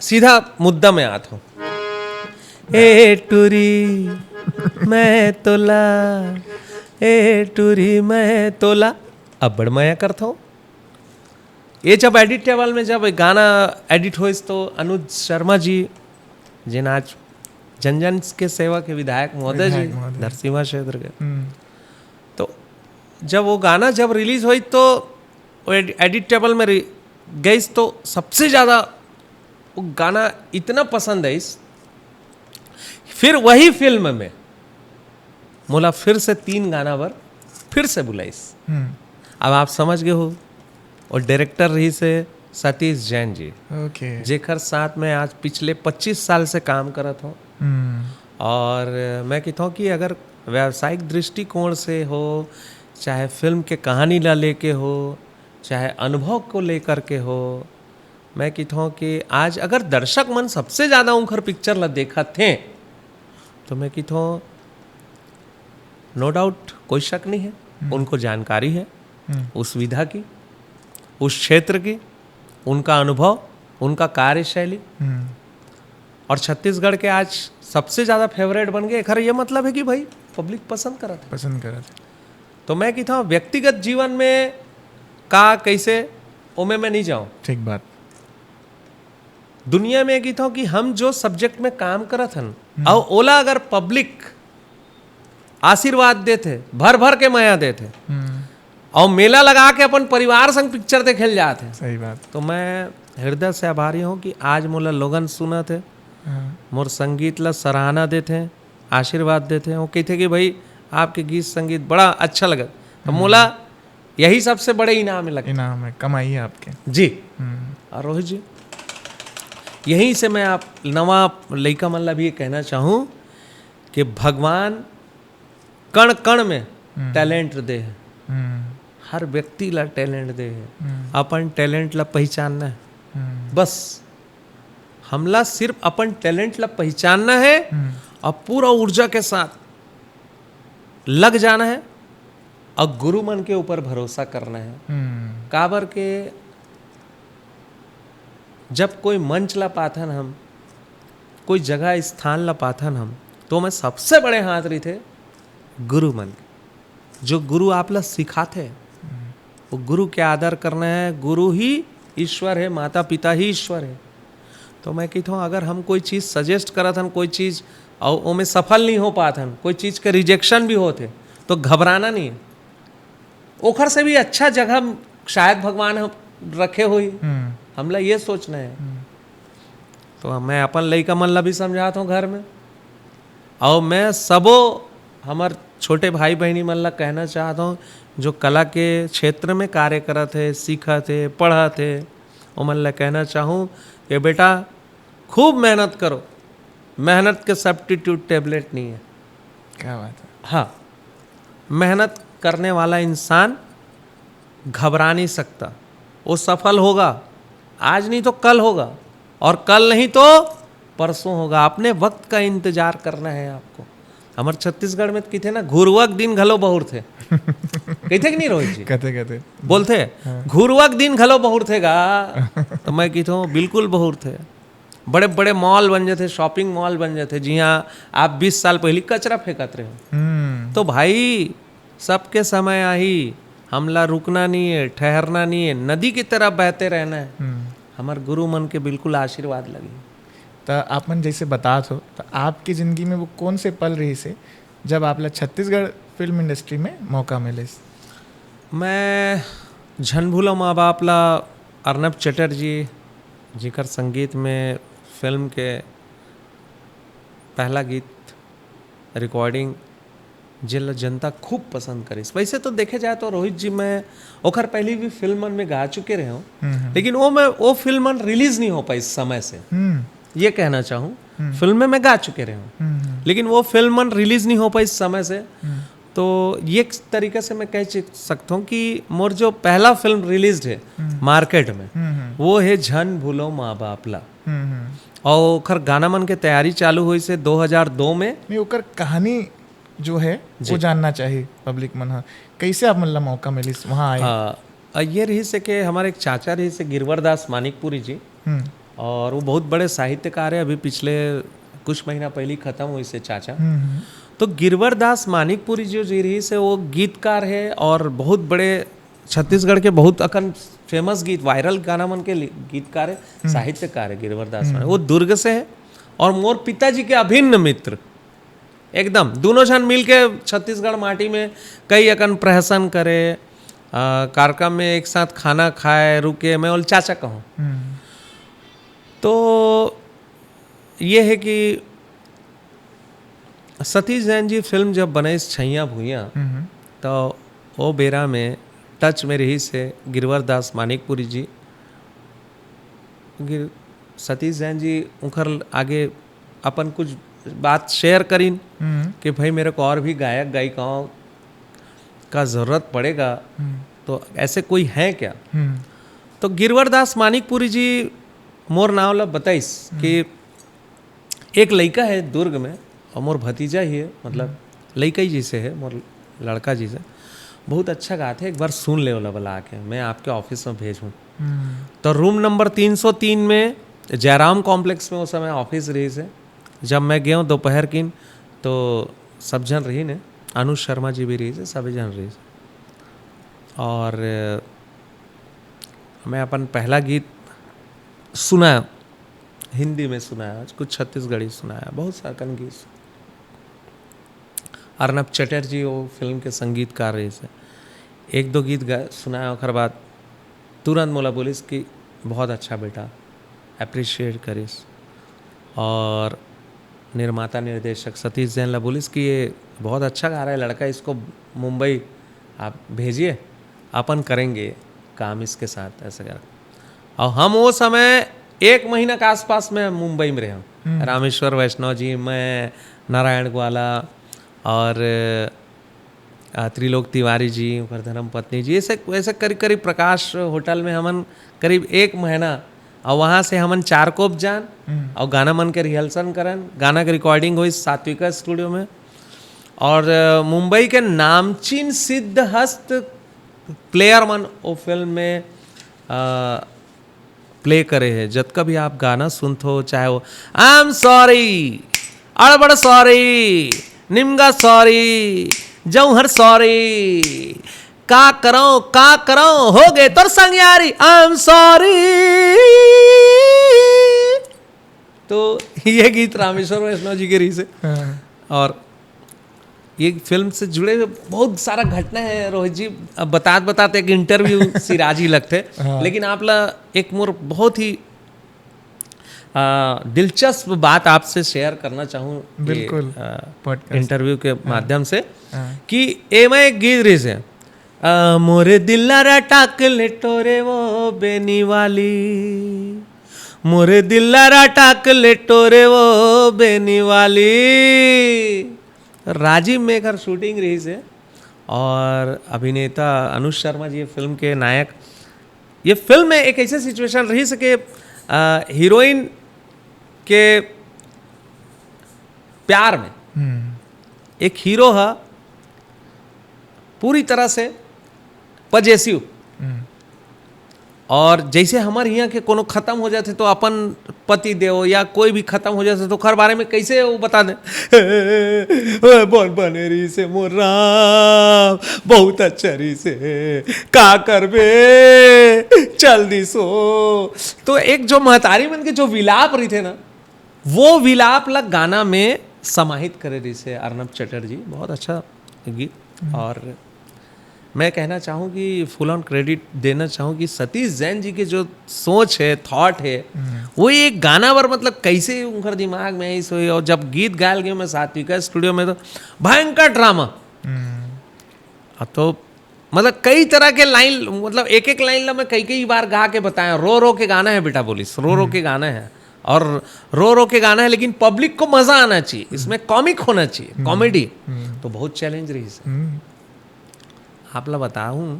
सीधा मुद्दा में आत हूँ। ए टूरी, मैं तोला, ए टूरी, मैं तोला अब्बड़ मया करथों। ये जब एडिट टेबल में जब गाना एडिट होइस तो अनुज शर्मा जी, जिन आज जन जन के सेवा के विधायक महोदय जी, विधायक महोदय। धरसीवा क्षेत्र के, हम्म। तो जब वो गाना जब रिलीज होइस तो वो एड-, एडिट टेबल में रि-, गइस तो सबसे ज़्यादा वो गाना इतना पसंद आइस, फिर वही फिल्म में मोला फिर से तीन गाना बर फिर से बुलाइस। हम्म। अब आप समझ गए हो, वो डायरेक्टर रहिस हे सतीश जैन जी, ओके। जेकर साथ में आज पिछले पच्चीस साल से काम करत हूँ। हम्म। और मैं कहिथों कि अगर व्यावसायिक दृष्टिकोण से हो, चाहे फिल्म के कहानी ला लेके हो, चाहे अनुभव को लेकर के हो, मैं कहिथों कि आज अगर दर्शक मन सबसे ज़्यादा उंखर पिक्चर ला देखत हे, तो मैं कहिथों, no doubt, कोई शक नहीं है, हम्म। उनको जानकारी है हम्म। उस विधा की, उस क्षेत्र की, उनका अनुभव, उनका कार्यशैली। हम्म। और छत्तीसगढ़ के आज सबसे ज़्यादा फेवरेट बन गए। एकर ये मतलब है कि भाई पब्लिक पसंद करत है। पसंद करत है। तो मैं कहिथों व्यक्तिगत जीवन में का कैसे, ओमे मैं नहीं जाऊँ। ठीक बात। दुनिया में कहिथों कि हम जो सब्जेक्ट में काम करत हन, हम्म। अउ ओला अगर पब्लिक आशीर्वाद देथे, भर भर के मया देथे, हम्म। अउ मेला लगा के अपन परिवार संग पिक्चर देखे ल जात हे। सही बात। तो मैं हृदय से आभारी हूँ कि आज मोला लोगन सुनत हे, हाँ। मोर संगीत ला सराहना देथे, आशीर्वाद देथे। वो कहिथे कि भाई, आपके गीत संगीत बड़ा अच्छा लगत। तो हम्म। मोला यही सबसे बड़े इनाम हे लगथे। इनाम है, कमाई है आपके। जी। हम्म। और रोहित जी, यहीं से मैं आप नवा लइका मन ला भी ये कहना चाहूँ कि भगवान कण कण में हम्म। टैलेंट दे हे। हम्म। हर व्यक्ति ला टैलेंट दे हे। हम्म। अपन टैलेंट ला पहचानना है। बस हमला सिर्फ अपन टैलेंट ला पहचानना है और पूरा ऊर्जा के साथ लग जाना है और गुरु मन के ऊपर भरोसा करना है। काबर के जब कोई मंच ला पाथन हम, कोई जगह स्थान ला पाथन हम, तो मैं सबसे बड़े हाथ रहिथे गुरु मन के। जो गुरु आप ला सिखाथे, वो गुरु के आदर करना है। गुरु ही ईश्वर है, माता पिता ही ईश्वर है। तो मैं कहता हूँ, अगर हम कोई चीज़ सजेस्ट करत हन, कोई चीज़, और ओमे सफल नहीं हो पात हन, कोई चीज़ के रिजेक्शन भी होते, तो घबराना नहीं है। ओखर से भी अच्छा जगह शायद भगवान हम रखे होही। हमला ये सोचना है। तो मैं अपन लइका मन ला भी समझात हूँ घर में, और मैं सबो हमर छोटे भाई बहिनी मन ला कहना चाहत हूँ, जो कला के क्षेत्र में कार्य करत हे, सीखत हे, पढ़त हे, ओमन ला कहना चाहूँ कि बेटा, खूब मेहनत करो, मेहनत के सब्स्टिट्यूट टैबलेट नहीं है। क्या बात है। हाँ, मेहनत करने वाला इंसान घबरा नहीं सकता, वो सफल होगा। आज नहीं तो कल होगा, और कल नहीं तो परसों होगा। अपने वक्त का इंतजार करना है आपको। हमर छत्तीसगढ़ में तो किथे ना, घुरुवा के दिन घलो बहुरथे। कहिथे कि नहीं, रोहित जी? कहते कहते बोलथे, "घुरुवा के दिन घलो बहुरथे गा।" तो मैं कहता हूँ, बिल्कुल बहुरथे। बड़े बड़े मॉल बन जाते, शॉपिंग मॉल बन जाते, जिहाँ आप बीस साल पहले कचरा फेंकत रहे हो। हम्म तो भाई, सबके समय आही, हमला रुकना नहीं है, ठहरना नहीं है, नदी की तरह बहते रहना है। हम्म हमर गुरु मन के बिल्कुल आशीर्वाद लगी। तो आप मन जैसे बतात हो, तो आपकी ज़िंदगी में वो कौन से पल रहिस हे, जब आप ला छत्तीसगढ़ फिल्म इंडस्ट्री में मौका मिलिस? मैं झन भूलो माँ बाप ला, अर्नब चटर्जी, जिकर संगीत में फिल्म के पहला गीत रिकॉर्डिंग, जेला जनता खूब पसंद करिस। वैसे तो देखे जाए तो रोहित जी, मैं ओखर पहले भी फिल्म मन में गा चुके रहे हूँ, हम्म, हम्म। लेकिन वो मैं, वो फिल्म मन रिलीज नहीं हो पाई समय से, हम्म ये कहना चाहूँ। हम्म। फिल्म में मैं गा चुके रहे हूँ, हम्म हम्म, लेकिन वो फिल्म मन रिलीज नहीं हो पाई समय से। हम्म तो ये एक तरीके से मैं कह चि- सकता हूँ कि मोर जो पहला फिल्म रिलीज है हम्म। मार्केट में, हम्म हम्म, वो है झन भूलो माँ बाप ला। हम्म हम्म। और ओखर गाना मन के तैयारी चालू हुई से दो हज़ार दो में। नहीं, ओकर कहानी जो है, जी। वो जानना चाहिए पब्लिक मन ह। कैसे आप मन ला मौका मिलिस वहाँ आए? हाँ, अ, ये रहिस हे कि हमारे एक चाचा रहिस हे गिरवर दास मानिकपुरी जी, हम्म और वो बहुत बड़े साहित्यकार है। अभी पिछले कुछ महीना पहले ही खत्म हुई से चाचा। हम्म हम्म, तो गिरवर दास मानिकपुरी जो जी रहिस हे, वो गीतकार है और बहुत बड़े छत्तीसगढ़ के बहुत अकन फेमस गीत, वायरल गाना मन के लि- गीतकार है, साहित्यकार है गिरवर दास मानिक। वो दुर्ग से है और मोर पिताजी के अभिन्न मित्र, एकदम दोनों झन मिलके छत्तीसगढ़ माटी में कई अकन प्रहसन करे, अ, कार्यक्रम में एक साथ खाना खाए, रुके, मैं ओला चाचा कहूँ। हम्म तो ये है कि सतीश जैन जी फिल्म जब बनाइस छैया भुइयां, हम्म तो वो बेरा में टच में रहिस हे गिरवर दास मानिकपुरी जी। गिर सतीश जैन जी उनकर आगे अपन कुछ बात शेयर करिन हम्म कि भाई, मेरे को और भी गायक गायिकाओं का ज़रूरत पड़ेगा, हम्म तो ऐसे कोई है क्या? हम्म तो गिरवर दास मानिकपुरी जी मोर नाव ला बताइस कि एक लइका है दुर्ग में, और मोर भतीजा ही है, मतलब लइका ही जैसे है, मोर लड़का जैसे, बहुत अच्छा गाथे, एक बार सुन ले ओला बुला के, मैं आपके ऑफिस में भेजूँ। हम्म तो रूम नंबर तीन सौ तीन में, जयराम कॉम्प्लेक्स में उस समय ऑफिस रहिस हे। जब मैं गया हूँ दोपहर किन, तो सब झन रहिन हे, अनुज शर्मा जी भी रहिस हे, सभी झन रहिस हे। और अ, मैं अपन पहला गीत सुनाया, हिंदी में सुनाया, कुछ छत्तीसगढ़ी सुनाया, बहुत सारा कन गीत। अर्नब चटर्जी वो फिल्म के संगीतकार रहिस हे। एक दो गीत गा सुनाया, ओकर बाद तुरंत मोला बोलिस कि बहुत अच्छा बेटा, अप्रिशिएट करिस। और निर्माता निर्देशक सतीश जैन ला बोलिस कि ये बहुत अच्छा गा रहा है लड़का, इसको मुंबई आप भेजिए, अपन करेंगे काम इसके साथ, ऐसा कर। और हम वो समय एक महीना के आसपास में मुंबई में रहे हूँ। रामेश्वर वैष्णव जी, मैं, नारायण ग्वाला और अ, त्रिलोक तिवारी जी, ओकर धर्म पत्नी जी, ऐसे, ऐसे करीब करीब प्रकाश होटल में हमन करीब एक महीना और वहाँ से हमन चार कोप जान और गाना मन के रिहर्सल करन। गाना के रिकॉर्डिंग होइस सात्विका स्टूडियो में। और अ, मुंबई के नामचीन सिद्धहस्त प्लेयर मन ओ फिल्म में प्ले करे हे। जतका भी आप गाना सुनथो, चाहे वो आई एम सॉरी, अड़बड़ सॉरी, निमगा सॉरी, जौहर सॉरी, का करो का करो, हो गए तोर संग यारी, आई एम सॉरी। तो ये गीत रामेश्वर वैष्णव जी के रहिस हे। और ये फिल्म से जुड़े हुए बहुत सारा घटना है रोहित जी। अब बतात बतात एक इंटरव्यू सिराज ही लगथे। लेकिन आप ला एक मोर बहुत ही आ, दिलचस्प बात आपसे शेयर करना चाहूँ ये, बिल्कुल। आ, पॉडकास्ट। इंटरव्यू के माध्यम से कि एमा एक गीत रहिस हे, आ, मोरे दिल ला रटाक ले टोरे वो बेनी वाली, मोरे दिल ला रटाक ले टोरे वो बेनी वाली। राजीव मेघर शूटिंग रहिस हे और अभिनेता अनुज शर्मा जी ये फिल्म के नायक। ये फिल्म में एक ऐसे सिचुएशन रहिस हे कि हीरोइन के प्यार में एक हीरो ह पूरी तरह से पजेसिव। और जैसे हमर इहाँ के कोनो खत्म हो जाथे तो अपन पति देव या कोई भी खत्म हो जाथे तो ओकर बारे में कैसे वो बता दे, "ए, बहुत बने रहिस हे मोर राम, बहुत अच्छा रहिस हे, का करबे, चल दिस हो।" तो एक जो महतारी मन के जो विलाप रहिथे ना, वो विलाप ला गाना में समाहित करे रहिस हे अर्नब चटर्जी। बहुत अच्छा गीत। और मैं कहना चाहूँ कि फुल ऑन क्रेडिट देना चाहूँ कि सतीश जैन जी के जो सोच है, थॉट है, वो एक गाना बर मतलब कैसे उनकर दिमाग में ऐसे हुई। और जब गीत गायल गए मैं सात्विका स्टूडियो में तो भयंकर ड्रामा। अब तो मतलब कई तरह के लाइन, मतलब एक एक लाइन ला मैं कई कई बार गा के बताया, रो रो के गाना है बेटा, बोलिस रो रो के गाना है और रो रो के गाना है, लेकिन पब्लिक को मजा आना चाहिए, इसमें कॉमिक होना चाहिए, कॉमेडी। तो बहुत चैलेंज रहिस हे। आप ला बताऊँ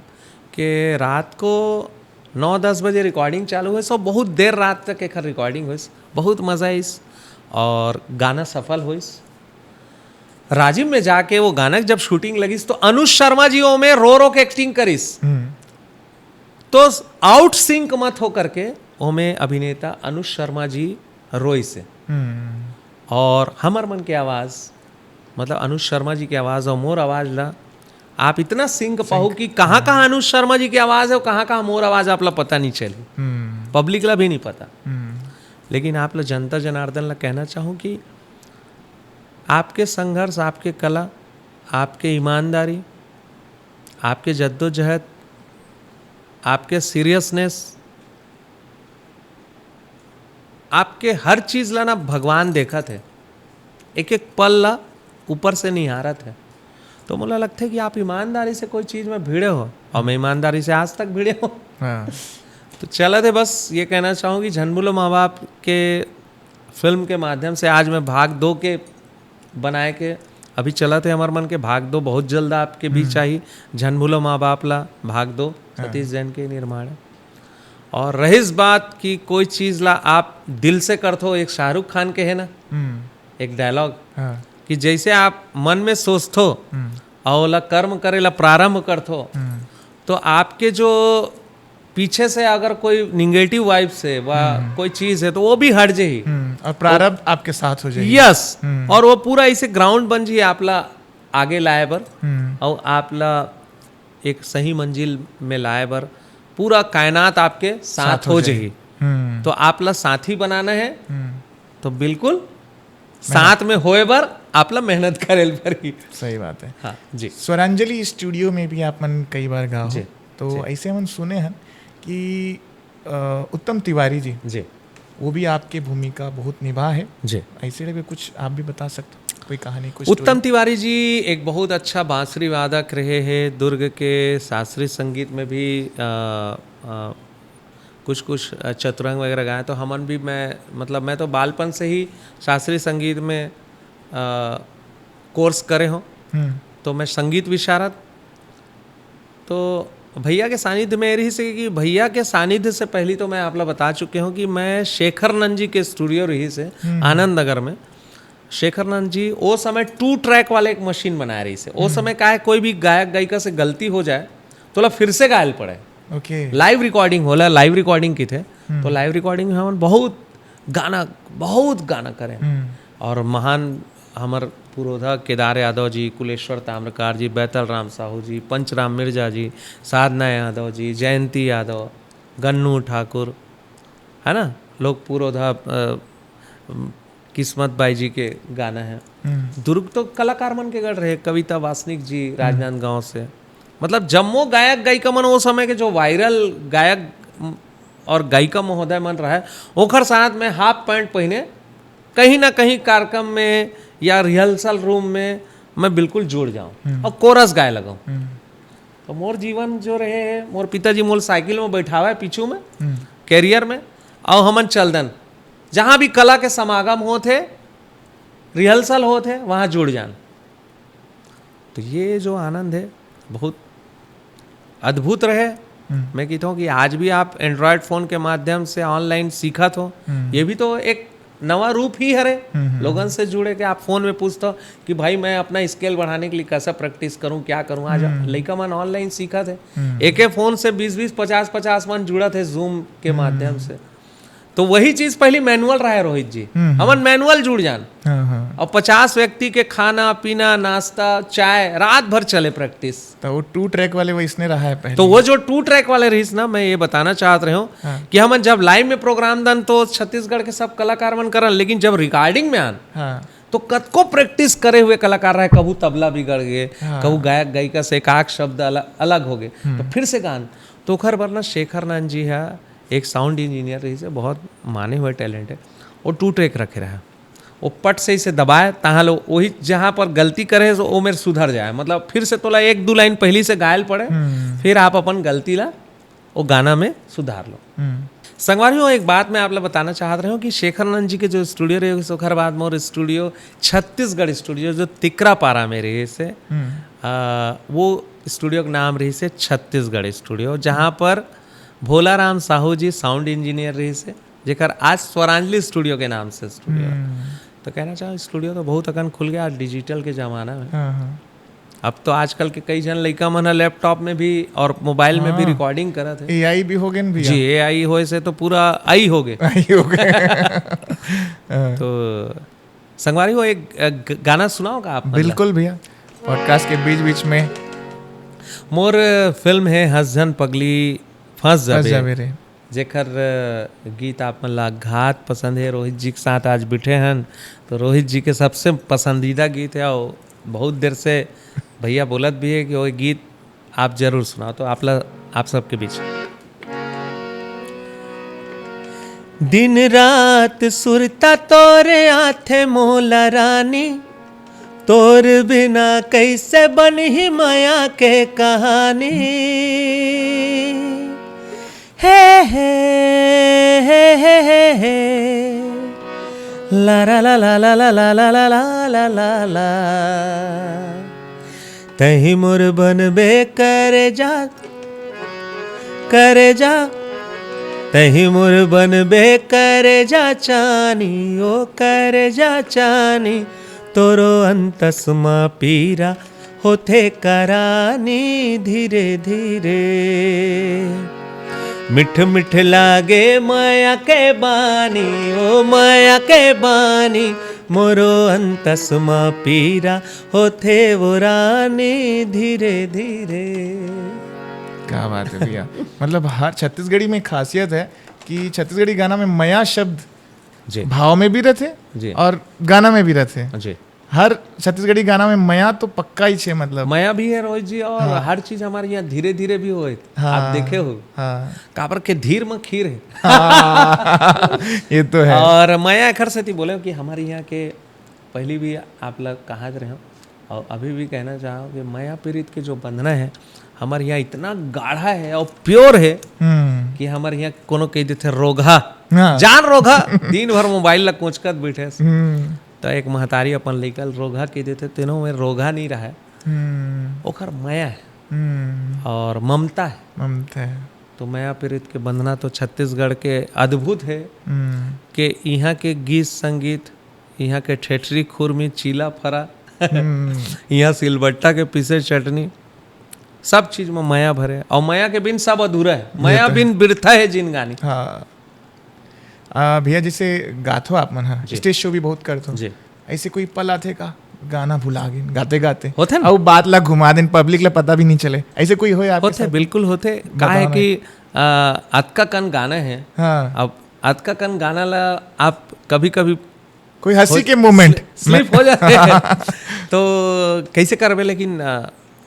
कि रात को नौ दस बजे रिकॉर्डिंग चालू होइस, तो बहुत देर रात तक एकर रिकॉर्डिंग होइस, बहुत मजा आइस और गाना सफल होइस। राजिम में जाके वो गाना जब शूटिंग लगिस तो अनुज शर्मा जी ओमे रो रो के एक्टिंग करिस। तो आउट सिंक मत हो करके ओमे अभिनेता अनुज शर्मा जी रोइस हे। और हमर मन के आवाज़, मतलब अनुज शर्मा जी के आवाज़ और मोर आवाज़ ला आप इतना सिंक पाहू कि कहाँ कहाँ अनुज शर्मा जी के आवाज़ है और कहाँ कहाँ मोर आवाज़ आप ला पता नहीं चली, पब्लिक ला भी नहीं पता। लेकिन आप ला जनता जनार्दन ला कहना चाहूँ कि आपके संघर्ष, आपके कला, आपके ईमानदारी, आपके जद्दोजहद, आपके सीरियसनेस, आपके हर चीज़ ला ना भगवान देखत हे, एक एक पल ला ऊपर से निहारत हे। तो मोला लगथे कि आप ईमानदारी से कोई चीज़ में भिड़े हो और मैं ईमानदारी से आज तक भिड़े हो। हाँ। तो चलत हे, बस ये कहना चाहूँ कि झन भूलो माँ बाप के फिल्म के माध्यम से आज मैं भाग दो के बनाए के अभी चलत हे हमर मन के भाग दो, बहुत जल्द आपके बीच आही झन भूलो माँ बाप ला भाग दो, सतीश जैन के निर्माण है। और रहिस बात कि कोई चीज़ ला आप दिल से करथो, एक शाहरुख खान के है ना, एक डायलॉग कि जैसे आप मन में सोचथो और ओला कर्म करे ला प्रारंभ करथो, तो आपके जो पीछे से अगर कोई निगेटिव वाइब्स है वा कोई चीज़ है तो वो भी हट जाही। और प्रारब्ध आपके साथ हो जाही। यस। और वो पूरा ऐसे ग्राउंड बन जाही आप ला आगे लाए बर, और आप ला एक सही मंजिल में लाए बर पूरा कायनात आपके साथ हो जाही। तो आप ला साथी बनाना है, तो बिल्कुल साथ में होए बर आप ला मेहनत करे ल पड़ही। सही बात है। हाँ जी। स्वरांजलि स्टूडियो में भी आप मन कई बार गा हो, जी, तो जी। ऐसे हमन सुने हन कि अ, उत्तम तिवारी जी, जी। वो भी आपके भूमिका बहुत निभा है। जी। ऐसे टाइप के कुछ आप भी बता सकते हो, कोई कहानी, कुछ उत्तम story? तिवारी जी एक बहुत अच्छा बांसुरी वादक रहे हैं, दुर्ग के शास्त्रीय संगीत में भी अ, अ, कुछ कुछ अ, चतुरंग वगैरह गाए। तो हमन भी, मैं मतलब मैं तो बालपन से ही शास्त्रीय संगीत में अ, कोर्स करे हूँ। तो मैं संगीत विशारद, तो भैया के सानिध्य में ये रहिस हे कि भैया के सानिध्य से पहली तो मैं आप ला बता चुके हूँ कि मैं शेखर नंद जी के स्टूडियो रहिस हे आनंद नगर में। शेखर नंद जी वो समय टू ट्रैक वाले एक मशीन बनाए रहिस हे। वो समय का है, कोई भी गायक गायिका से गलती हो जाए तो ओला फिर से गायल पड़े। ओके। लाइव रिकॉर्डिंग होला, लाइव रिकॉर्डिंग की थे तो लाइव रिकॉर्डिंग में हमन बहुत गाना, बहुत गाना करें। और महान हमर पुरोधा केदार यादव जी, कुलेश्वर ताम्रकार जी, बैतल राम साहू जी, पंचराम मिर्जा जी, साधना यादव जी, जयंती यादव, गन्नू ठाकुर, है ना, लोग पुरोधा, अ, किस्मत बाई जी के गाना है। दुर्ग तो कलाकार मन के गढ़ रहे, कविता वासनिक जी राजनांदगांव से, मतलब जम्मो गायक गायिका मन वो समय के जो वायरल गायक और गायिका महोदय मन रहे, ओखर साथ में हाफ पैंट पहिने कहीं ना कहीं कार्यक्रम में या रिहर्सल रूम में मैं बिल्कुल जुड़ जाऊं और कोरस गाए लगाऊं। तो मोर जीवन जो रहे है, मोर पिताजी मोल साइकिल में बैठावा है पीछू में, कैरियर में, और हमन चल दन, जहाँ भी कला के समागम होत हे, रिहर्सल होत हे, वहाँ जुड़ जान। तो ये जो आनंद है, बहुत अद्भुत रहे। मैं कहता हूँ कि आज भी आप एंड्रॉयड फोन के माध्यम से ऑनलाइन सीखत हो, ये भी तो एक नवा रूप ही हरे। लोगन से जुड़े के आप फोन में पूछत हो कि भाई, मैं अपना स्केल बढ़ाने के लिए कैसा प्रैक्टिस करूं, क्या करूं। आज लइका मन ऑनलाइन सीखत है, एके फोन से बीस बीस, पचास पचास मन जुड़त है जूम के माध्यम से। तो वही चीज पहली मैनुअल रहे, रोहित जी। हमन मैनुअल जुड़ जान। हाँ, हाँ। और पचास व्यक्ति के खाना पीना, नाश्ता, चाय, रात भर चले प्रैक्टिस। तो वो टू ट्रैक वाले वैसने रहा है पहले। तो वो जो टू ट्रैक वाले रहिस ना, मैं ये बताना चाहत रहे हूँ हाँ। कि हमन जब लाइव में प्रोग्राम दन तो छत्तीसगढ़ के सब कलाकार मन करन, लेकिन जब रिकॉर्डिंग में आन हाँ। तो कतको प्रैक्टिस करे हुए कलाकार रहे, कभू तबला बिगड़ गए, हाँ। कभू गायक गायिका से एक आध शब्द अलग, अलग हो गए, तो फिर से गान। तो ओखर बर ना शेखर नंद जी है, एक साउंड इंजीनियर रहिस हे, बहुत माने हुए टैलेंट है, वो टू ट्रैक रखे रहा, वो पट से इसे दबाए, तहाँ लो वही जहाँ पर गलती करे सो वो मेर सुधर जाए, मतलब फिर से तोला एक दो लाइन पहली से गायल पड़े, फिर आप अपन गलती ला वो गाना में सुधार लो। हम्म। संगवारी हो, एक बात मैं आप ला बताना चाहत रहे हूँ कि शेखर नंद जी के जो स्टूडियो रहे, ओखर बाद मोर स्टूडियो, छत्तीसगढ़ स्टूडियो, जो तिकरापारा में रहिस हे, हम्म। आ, वो स्टूडियो के नाम रहिस हे छत्तीसगढ़ स्टूडियो, जहाँ पर भोला राम साहू जी साउंड इंजीनियर रहिस हे, जेकर आज स्वरांजलि स्टूडियो के नाम से स्टूडियो है। हम्म। तो कहना चाहूँ, स्टूडियो तो बहुत अकन खुल गया डिजिटल के जमाना में। हाँ, हाँ। अब तो आजकल के कई झन लइका मन ह लैपटॉप में भी और मोबाइल में भी हाँ। रिकॉर्डिंग करत है। एआई भी हो गए न भैया। जी, एआई होए से तो पूरा आई हो गए। आई हो गए। हाँ। तो संगवारी हो, एक, अ, ग-, गाना सुनाओगा आप, मतलब? बिल्कुल भैया, पॉडकास्ट के बीच बीच में। मोर फिल्म है हंस झन पगली फंस फंस जाबे, जाबे रे। जेकर, अ, गीत आप मन ला अघात पसंद है, रोहित जी के साथ आज बैठे हन, तो रोहित जी के सबसे पसंदीदा गीत है, और बहुत देर से भैया बोलत भी है कि वो गीत आप जरूर सुनाओ, तो आप ला, आप सबके बीच। दिन रात सुरता तोरे आथे मोला रानी, तोर बिना कैसे बनही मया के कहानी। हे, हे, हे, हे, हे, हे। ला, ला, ला, ला, ला, ला, ला, ला, ला, ला, ला, ला। तही मोर बनबे करे जा, करे जा। तही मोर बनबे करे जा चानी, ओ करे जा चानी। तोरो अंतस मा पीरा होथे करानी धीरे धीरे। मिठ मिठ लागे मया के बानी, ओ मया के बानी, मोरो अंतस मा पीरा होथे वो रानी धीरे धीरे। क्या बात है भैया। मतलब, हर छत्तीसगढ़ी में खासियत है कि छत्तीसगढ़ी गाना में मया शब्द जी। भाव में भी रहते जी। और गाना में भी रहते। जी। हर छत्तीसगढ़ी गाना में मया तो पक्का ही छे, मतलब। मया भी है रोहित जी, और हाँ। हर चीज हमारे यहाँ धीरे धीरे भी होए। हाँ। आप देखे हो, हाँ। काबर के धीर में खीर है। हाँ, ये तो है। और मया एखर सेती बोले कि हमारे यहाँ के पहली भी आप लोग कहा रहे हो और अभी भी कहना चाहो कि मया पीरित के जो बंधना है हमारे यहाँ इतना गाढ़ा है और प्योर है हम्म। कि हमारे यहाँ कोनो कह देते रोगहा, हाँ। जान रोगहा, दिन भर मोबाइल ला कोचकत बैठे। हम्म। तो एक महतारी अपन लइका ल रोगहा कह देते, तेनो में रोगहा नहीं रहा है, हम्म। ओखर मया है। हम्म, और ममता है। ममता है। तो मया पीरित के बंधना तो छत्तीसगढ़ के अद्भुत है हम्म, कि यहाँ के गीत संगीत, यहाँ के ठेठरी खुरमी, चीला फरा, हम्म, यहाँ सिलबट्टा के पीसे चटनी, सब चीज में मया भरे। और मया के बिन सब अधूरा है, मया ये तो है। बिन बिरथा है जिनगानी। हाँ। आ, भैया, जैसे गाथो आप मन ह, जी। स्टेज शो भी बहुत करथो, जी। ऐसे कोई पल आथे का, गाना भुला गेन गाते गाते? होथे ना। अउ बात ला घुमा देन, पब्लिक ला पता भी नहीं चले, ऐसे कोई होय आपके होथे, साथ? बिल्कुल होथे। बताओ काहे ना। कि आ, अतका कन गाना है। हाँ। अब अतका कन गाना ला आप कभी कभी कोई हंसी के मोमेंट स्लिप हो जाते हैं। तो कैसे करबे, लेकिन आ,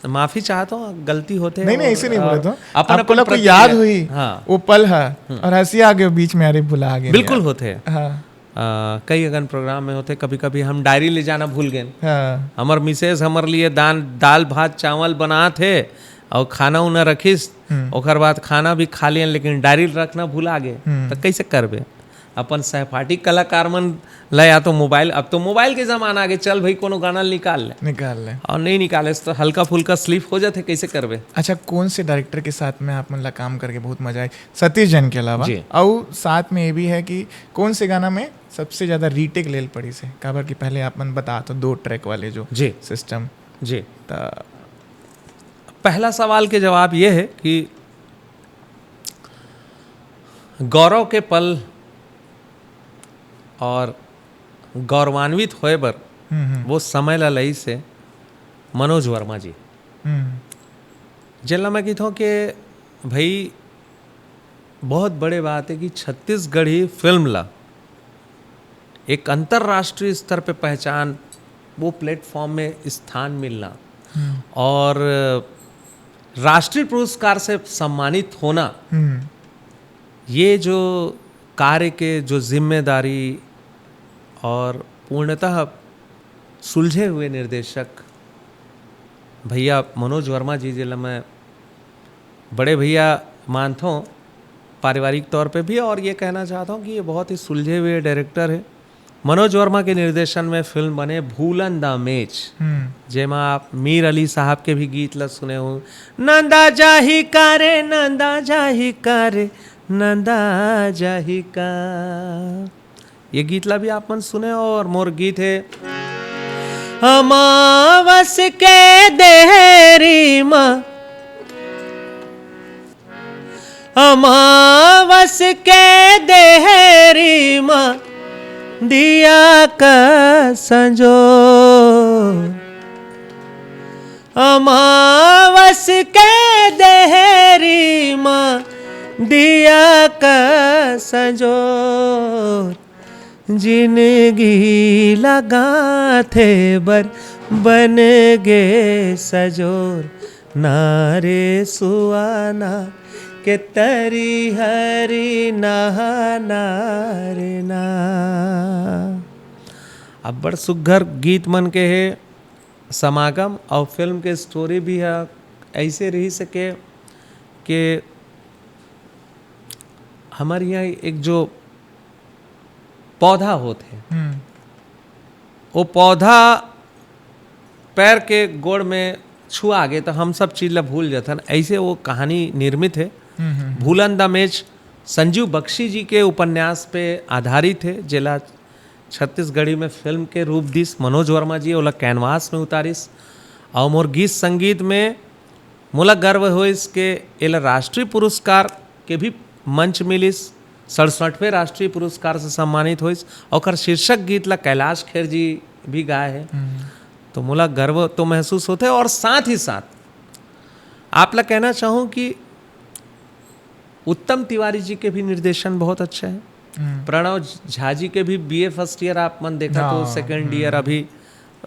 माफी चाहता हूँ, गलती होते हैं। नहीं, नहीं, ऐसे नहीं और, बोले आ, तो। अपन, आपको अपन ला कोई प्रतिक्रिया। याद हुई, हाँ। वो पल है, और हंसी आ गई बीच में, अरे भुला गए बिल्कुल यार। होते हैं। हाँ, आ, कई अगन प्रोग्राम में होते, कभी कभी हम डायरी ले जाना भूल गए। हाँ। हमर मिसेज हमर लिए दान, दाल भात चावल बनात हे और खाना उना रखिस, हम्म। ओकर बाद खाना भी खा लियन, लेकिन डायरी रखना भुला गए। हम्म। तो कैसे करबे? अपन सहपाठी कलाकार मन ला या तो मोबाइल, अब तो मोबाइल के जमाना आ गए, चल भाई कोनो गाना निकाल ले, निकाल ले। और नहीं निकाले तो हल्का फुल्का स्लिप हो जाते, कैसे करबे? अच्छा, कौन से डायरेक्टर के साथ में आप मन ला काम करके बहुत मजा आए, सतीश जैन के अलावा? जी। और साथ में ये भी है कि कौन से गाना में सबसे ज्यादा रीटेक लेल पड़ी से, काबर कि पहले आप मन बता तो दो ट्रैक वाले जो जी। सिस्टम, जी। त पहला सवाल के जवाब ये है कि गौरव के पल और गौरवान्वित होए बर हम्म, हम्म, वो समय ला लई से मनोज वर्मा जी। हम्म, जेला मैं कहता हूँ कि भाई, बहुत बड़े बात है कि छत्तीसगढ़ी फिल्म ला एक अंतर्राष्ट्रीय स्तर पे पहचान, वो प्लेटफॉर्म में स्थान मिलना हम्म, और राष्ट्रीय पुरस्कार से सम्मानित होना, हम्म, ये जो कार्य के जो जिम्मेदारी और पूर्णतः सुलझे हुए निर्देशक भैया मनोज वर्मा जी, जेला मैं बड़े भैया मानथों पारिवारिक तौर पे भी, और ये कहना चाहता हूँ कि ये बहुत ही सुलझे हुए डायरेक्टर है। मनोज वर्मा के निर्देशन में फिल्म बने भूलन द मेज, हम्म, जेमा आप मीर अली साहब के भी गीत ला सुने हो, नंदा जाही का रे, नंदा जाही का रे, नंदा जाही का। ये गीत ला भी आप मन सुने हो। और मोर गीत है अमावस के देहरी मा, अमावस के देहरी मा दिया का संजो, अमावस के देहरी मा दिया का संजो, जिनगी लगाथे बर बन गे सजोर, नारे सुआना के तरी हरी नहा नारे ना। अब बड़ सुग्घर गीत मन के हे समागम, और फिल्म के स्टोरी भी है ऐसे रही सके कि हमारे यहाँ एक जो पौधा होत है, हम्म, वो पौधा पैर के गोड़ में छुआ गे तो हम सब चीज ला भूल जाथन। ऐसे वो कहानी निर्मित है। हम्म, हम्म, भूलन द मेज संजीव बख्शी जी के उपन्यास पे आधारित है, जेला छत्तीसगढ़ी में फिल्म के रूप दिस मनोज वर्मा जी, ओला कैनवास में उतारिस। और मोर गीत संगीत में मोला गर्व होइस के एला राष्ट्रीय पुरस्कार के भी मंच मिलिस, सड़सठवें राष्ट्रीय पुरस्कार से सम्मानित होइस। ओकर शीर्षक गीत ला कैलाश खेर जी भी गाए हैं। हम्म, तो मोला गर्व तो महसूस होथे, और साथ ही साथ आप ला कहना चाहूँ कि उत्तम तिवारी जी के भी निर्देशन बहुत अच्छा है। हम्म, प्रणव झा जी के भी बीए फर्स्ट ईयर आप मन देखा तो हाँ, सेकंड ईयर अभी,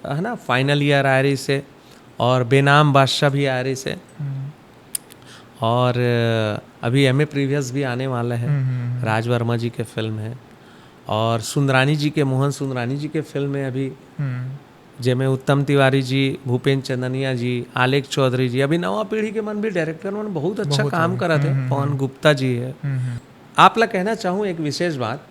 है ना, फाइनल ईयर आ रही से, और बेनाम बादशाह भी आ रही से, हम्म, और अभी एमए प्रीवियस भी आने वाला है। हम्म, हम्म, हम्म। राज वर्मा जी के फिल्म है, और सुंदरानी जी के, मोहन सुंदरानी जी के फिल्म है अभी, हम्म, जेमे उत्तम तिवारी जी, भूपेन चंदनिया जी, आलेख चौधरी जी, अभी नवा पीढ़ी के मन भी, डायरेक्टर मन बहुत अच्छा बहुत काम है। करत है। हम्म, हम्म, पवन हम्म। गुप्ता जी है। हम्म, हम्म। आप ला कहना चाहूँ एक विशेष बात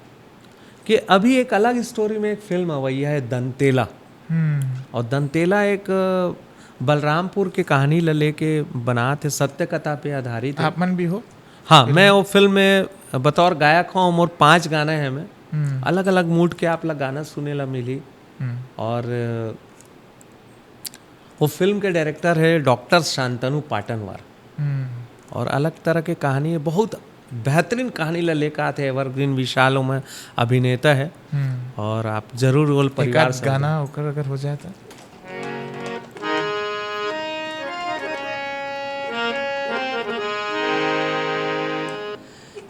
कि अभी एक अलग स्टोरी में एक फिल्म अवैया है दंतेला, हम्म, और दंतेला एक अ, बलरामपुर के कहानी ल लेके बनात हे, सत्य कथा पे आधारित हे। आप मन भी हो? हाँ, मैं वो फिल्म में बतौर गायक हूँ। मोर पांच गाना है, मैं हम्म। अलग अलग मूड के आप ला गाना सुने ला मिली। हम्म। और वो फिल्म के डायरेक्टर है डॉक्टर शांतनु पाटनवार। हम्म। और अलग तरह के कहानी है, बहुत बेहतरीन कहानी ला लेकर आते हैं। एवरग्रीन विशाल में अभिनेता है हम्म। और आप जरूर वो एक परिवार आध से गाना ओकर अगर हो जाए तो।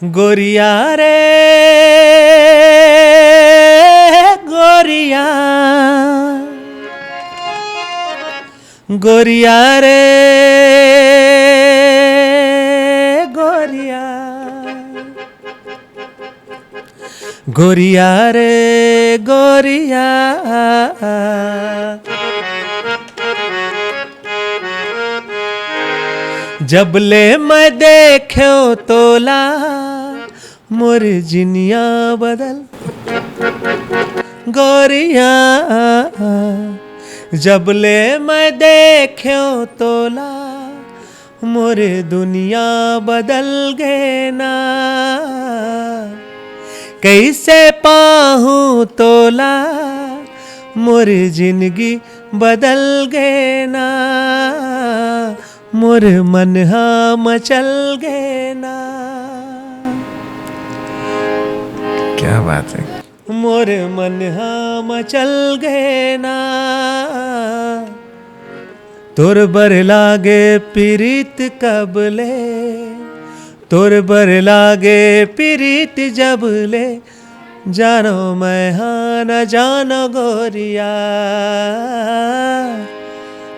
गोरिया रे गोरिया, गोरिया रे गोरिया, गोरिया रे गोरिया। जब ले मैं देख्यो तोला, मोर जिनिया बदल गोरिया। जब ले मैं देख्यो तोला, मोर दुनिया बदल गे ना। कैसे पाहूँ तोला, मोर जिंदगी बदल गे ना। मोर मन हा मचल गे ना। क्या बात है। मोर मन हा मचल गे ना। तोर बर लागे पीरित कब ले, तोर बर लागे पीरित जब ले, जानो मैं हा न जानो गोरिया।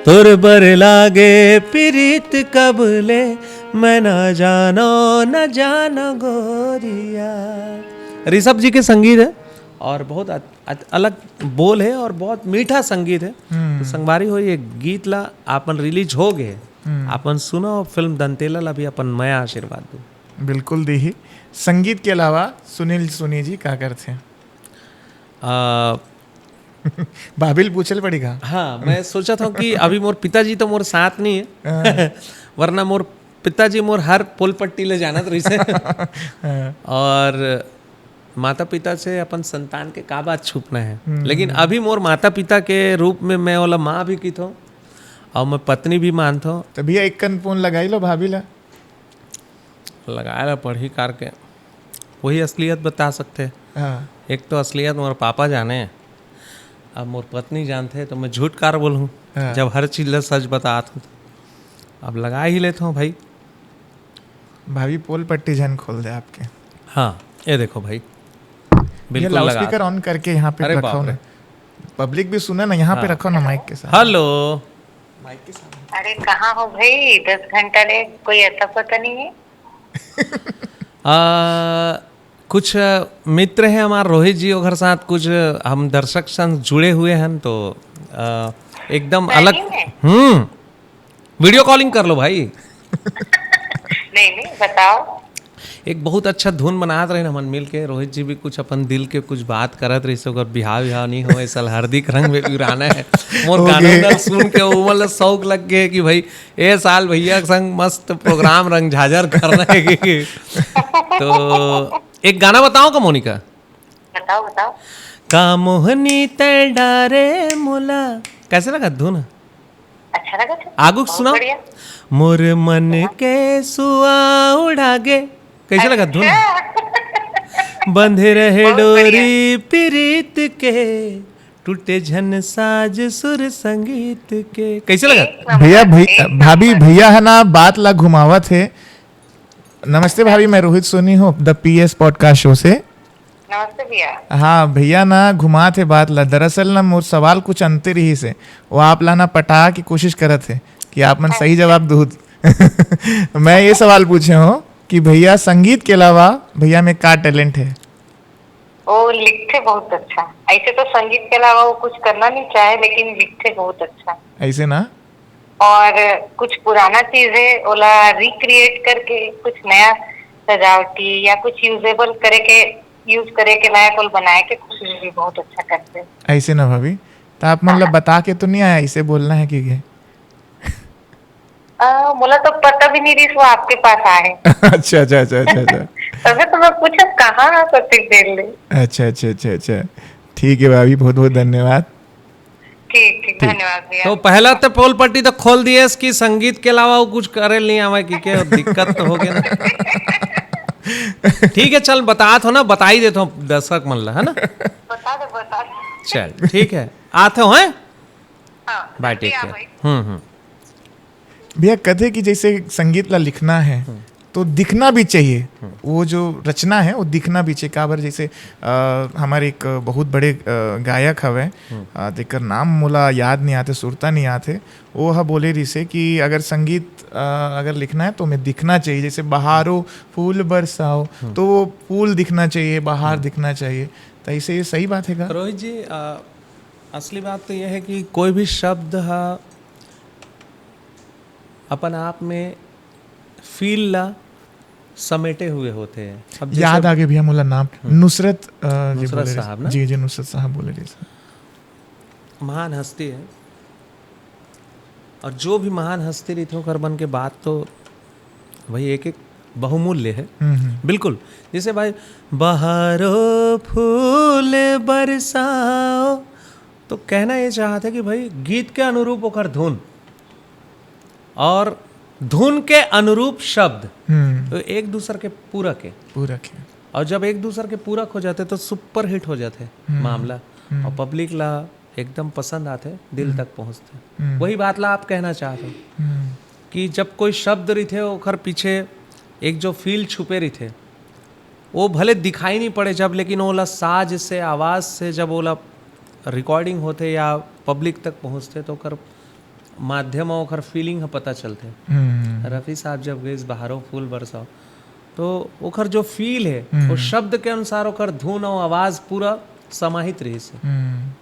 तोर बर लागे पीरित कब ले, मैं न जानो न जानो गोरिया। ऋषभ जी के संगीत है और बहुत अत- अत- अलग बोल है और बहुत मीठा संगीत है। हम्म। तो संगवारी हो, ये गीत ला आपन रिलीज हो गए, हम्म। आपन सुनो, फिल्म दंतेला ला भी अपन मया आशीर्वाद दो। बिल्कुल दीही। संगीत के अलावा सुनील सोनी जी का करथे? आ, भाभी ल पूछल पड़ी का? हाँ, मैं सोचा था कि अभी मोर पिताजी तो मोर साथ नहीं है, हाँ। वरना मोर पिताजी मोर हर पोल पट्टी ले जानत रहिसे। हाँ। और माता पिता से अपन संतान के का बात छुपना है, हम्म। लेकिन अभी मोर माता पिता के रूप में मैं ओला माँ भी किथो और मैं पत्नी भी मानथो। तो भैया एक कन फोन लगाई लो भाभी ला। लगाए ला पढ़ी कार के वही असलियत बता सकते। हाँ। एक तो असलियत मोर पापा जाने, अब मोर पत्नी जानते तो मैं झूठ कार बोलूँ हाँ। जब हर चीज ला सच बतात हूँ तो। अब लगा ही लेता हूँ भाई। भाभी पोल पट्टी झन खोल दे आपके। हाँ, ये देखो भाई, ये बिल्कुल लाउड लगा। स्पीकर ऑन करके यहाँ पे अरे रखो बाप ना। रे। पब्लिक भी सुने ना, यहाँ पे हाँ। रखो ना माइक के साथ। हेलो। अरे कहाँ हो भाई, दस घंटा ले कोई अता पता नहीं है। आ, कुछ मित्र हैं हमारे रोहित जी, ओकर साथ कुछ हम दर्शक संग जुड़े हुए हैं, तो आ, एकदम सही अलग। में? हम्म, वीडियो कॉलिंग कर लो भाई। नहीं नहीं, बताओ। एक बहुत अच्छा धुन बनात रहे हमन मिल के। रोहित जी भी कुछ अपन दिल के कुछ बात करत रहिस, ओकर बिहाव विहाव नहीं होए साल, हार्दिक रंग में उड़ाना है। मोर हो गाना गे। उना सुन के ओमन ला शौक लग गए कि भाई ए साल भैया के संग मस्त प्रोग्राम रंग झाझर करना है कि। तो एक गाना बताओ का मोनिका? बताओ बताओ। का मोहनी तै डारे मोला, कैसे लगा धुन? अच्छा लगा था? आगू बहुत सुनाओ। बढ़िया। मोर मन के सुआ उड़ा गे, कैसे लगा धुन? अच्छा। बंधे रहे बहुत बढ़िया। डोरी पीरीत के, टूटे झन साज सुर संगीत के। कैसे लगा? एक नंबर, भैया भै- एक भाभी नंबर। भैया है ना, बात ला घुमावत है। नमस्ते भाभी, मैं रोहित सोनी हूँ द पीएस पॉडकास्ट शो से। नमस्ते भैया। हाँ भैया ना, घुमात है बात ला। दरअसल ना मोर सवाल कुछ अंते रहिस हे, वो आप ला ना पटा के कोशिश करत है कि आप मन सही जवाब दूध। मैं ये सवाल पूछे हूँ कि भैया संगीत के अलावा भैया में का टैलेंट है? वो लिखते बहुत अच्छा। ऐसे तो संगीत के अलावा वो कुछ करना नहीं चाहे, लेकिन लिखते बहुत अच्छा। ऐसे ना? और कुछ पुराना चीज है ओला रिक्रिएट करके कुछ नया सजावटी या कुछ यूजेबल करे के, यूज करे के लायक ओला बनाए के कोशिश भी बहुत अच्छा करते हैं। ऐसे ना भाभी, तो आप मतलब बता के तो नहीं आया, ऐसे बोलना है कि के? आ, मोला तो पता भी नहीं रहिस वो आपके पास आए। अच्छा अच्छा अच्छा अच्छा अच्छा तभी तो मैं पूछा कहाँ है सतीश बेल ले। अच्छा अच्छा अच्छा अच्छा ठीक है भाभी, बहुत बहुत धन्यवाद। ठीक ठीक, धन्यवाद भैया। तो पहला तो पोल पट्टी तो खोल दिए कि संगीत के अलावा वो कुछ करे नहीं आवे कि क्या दिक्कत तो हो गया ना। ठीक है, चल बता थो ना, बता ही देथो दर्शक मन ला, है ना? बता दे, बता दे। चल ठीक है, आते हो हैं। हाँ, बाय, जल्दी टेक आ केयर। भाई। हम्म हम्म। भैया, कथे कि जैसे संगीत ला लिखना है तो दिखना भी चाहिए। वो जो रचना है वो दिखना भी चाहिए। काबर जैसे अ, हमारे एक बहुत बड़े अ, गायक हवे, अ, तेकर नाम मोला याद नहीं आते, सुरता नहीं आते। वो ह बोले रिसे कि अगर संगीत अ, अगर लिखना है तो मैं दिखना चाहिए, जैसे बहारो फूल बरसाओ, तो वो फूल दिखना चाहिए, बहार दिखना चाहिए। तो ऐसे ये सही बात है का? रोहित जी, अ, असली बात तो यह है कि कोई भी शब्द हा अपन आप में फील ला समेटे हुए होते हैं। अब जैसे याद आगे भैया मोला नाम नुसरत अ, जी नुसरत बोले रहिस। साहब ना? जी जी, नुसरत साहब बोले रहिस। महान हस्ती है, और जो भी महान हस्ती रहिथे ओकर मन के बात तो भाई एक एक बहुमूल्य है। हम्म, हम्म। बिल्कुल, जैसे भाई बहारो फूल बरसाओ, तो कहना ये चाहत है कि भाई गीत के अनुरूप ओकर धुन और धुन के अनुरूप शब्द, हम्म, तो एक दूसर के पूरक है। पूरक है। और जब एक दूसर के पूरक हो जाते तो सुपर हिट हो जाते मामला, और पब्लिक ला एकदम पसंद आते, दिल तक पहुंचते। हम्म। वही बात ला आप कहना चाहते हो हम्म, कि जब कोई शब्द रहिथे ओकर पीछे एक जो फील छुपे रहिथे, वो भले दिखाई नहीं पड़े जब, लेकिन ओला साज से, आवाज़ से जब ओला रिकॉर्डिंग होते या पब्लिक तक पहुंचते तो ओकर माध्यम और ओकर फीलिंग ह पता चलते। हम्म, रफ़ी साहब जब गए बहारो फूल बरसाओ, तो ओकर जो फील है हम्म। वो शब्द के अनुसार ओकर धुन और आवाज़ पूरा समाहित रहिस है। हम्म।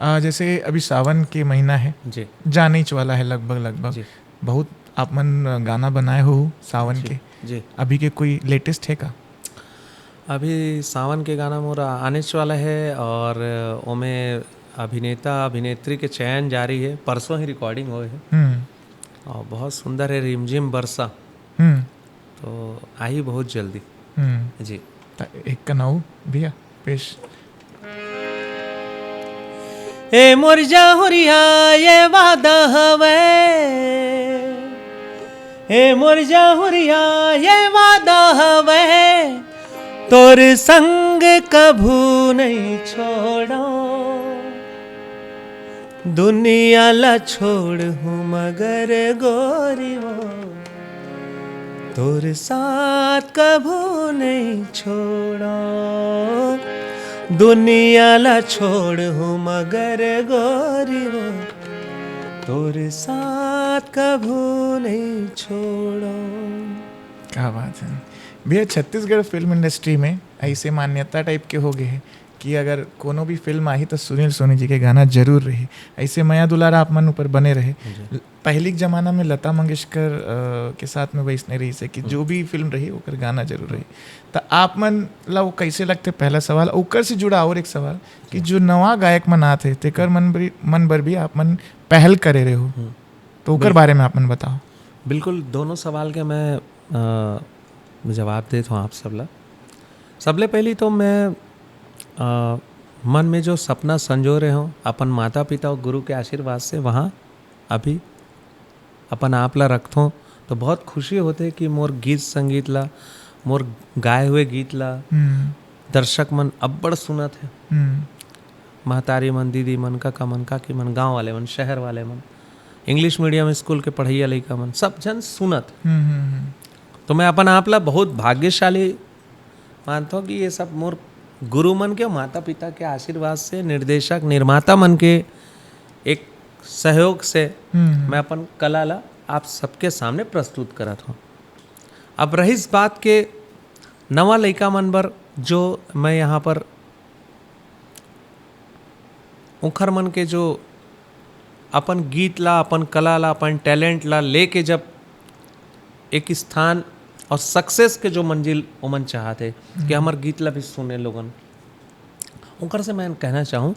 आ, जैसे अभी सावन के महीना है, जी जानेच वाला है लगभग लगभग। जी। बहुत आप मन गाना बनाए हो सावन के, जी। अभी के कोई लेटेस्ट है का? अभी सावन के गाना मोर आनेच वाला है और ओमे अभिनेता अभिनेत्री के चयन जारी है। परसों ही रिकॉर्डिंग होए है हम्म, और बहुत सुंदर है, रिमझिम बरसा, हम्म, तो आई बहुत जल्दी। हम्म। जी। त एक कनाऊ भैया पेश। ए मोर जाहुरिया ये वादा हवे, ए मोर जाहुरिया ये वादा हवे, तोर संग कभू नहीं छोड़ो। दुनिया ला छोड़ हूँ मगर गोरी वो तोर साथ कभू नहीं छोड़ो। दुनिया ला छोड़ हूँ मगर गोरी वो तोर साथ कभू नहीं छोड़ो। क्या बात है भैया। छत्तीसगढ़ फिल्म इंडस्ट्री में ऐसे मान्यता टाइप के हो गए हैं कि अगर कोनो भी फिल्म आही तो सुनील सोनी जी के गाना जरूर रही। ऐसे मया दुलार आप मन ऊपर बने रहे। पहली के जमाना में लता मंगेशकर अ, के साथ में वैसने रहिसे कि जो भी फिल्म रही ओकर गाना जरूर रही। तो आप मन ला वो कैसे लगते, पहला सवाल। ओकर से जुड़ा और एक सवाल कि जो नवा गायक मन आते तेकर मन बर, मन बर भी आप मन पहल करे रहे हो, तो ओकर बारे में आप मन बताओ। बिल्कुल, दोनों सवाल के मैं अ, जवाब देत हूँ आप सब ला। सबले पहली तो मैं अ, मन में जो सपना संजो रहे हूँ अपन माता पिता और गुरु के आशीर्वाद से, वहाँ अभी अपन आप ला रखथों, तो बहुत खुशी होथे कि मोर गीत संगीत ला, मोर गाए हुए गीत ला हम्म, दर्शक मन अब्बड़ सुनत हे। हम्म, महतारी मन, दीदी मन, कका मन, काकी मन, गांव वाले मन, शहर वाले मन, इंग्लिश मीडियम स्कूल के पढ़इया लइका मन, सब झन सुनत हे। हम्म, हम्म, हम्म। तो मैं अपन आप ला बहुत भाग्यशाली मानथों कि ये सब मोर गुरु मन के, माता पिता के आशीर्वाद से, निर्देशक निर्माता मन के एक सहयोग से हम्म। मैं अपन कला ला आप सबके सामने प्रस्तुत करत हूँ। अब रहिस बात के नवा लइका मन बर, जो मैं यहाँ पर उखर मन के जो अपन गीत ला, अपन कला ला, अपन टैलेंट ला लेके जब एक स्थान और सक्सेस के जो मंजिल ओमन चाहत हे कि हमर गीत ला भी सुने लोगन, उनकर से मैं कहना चाहूँ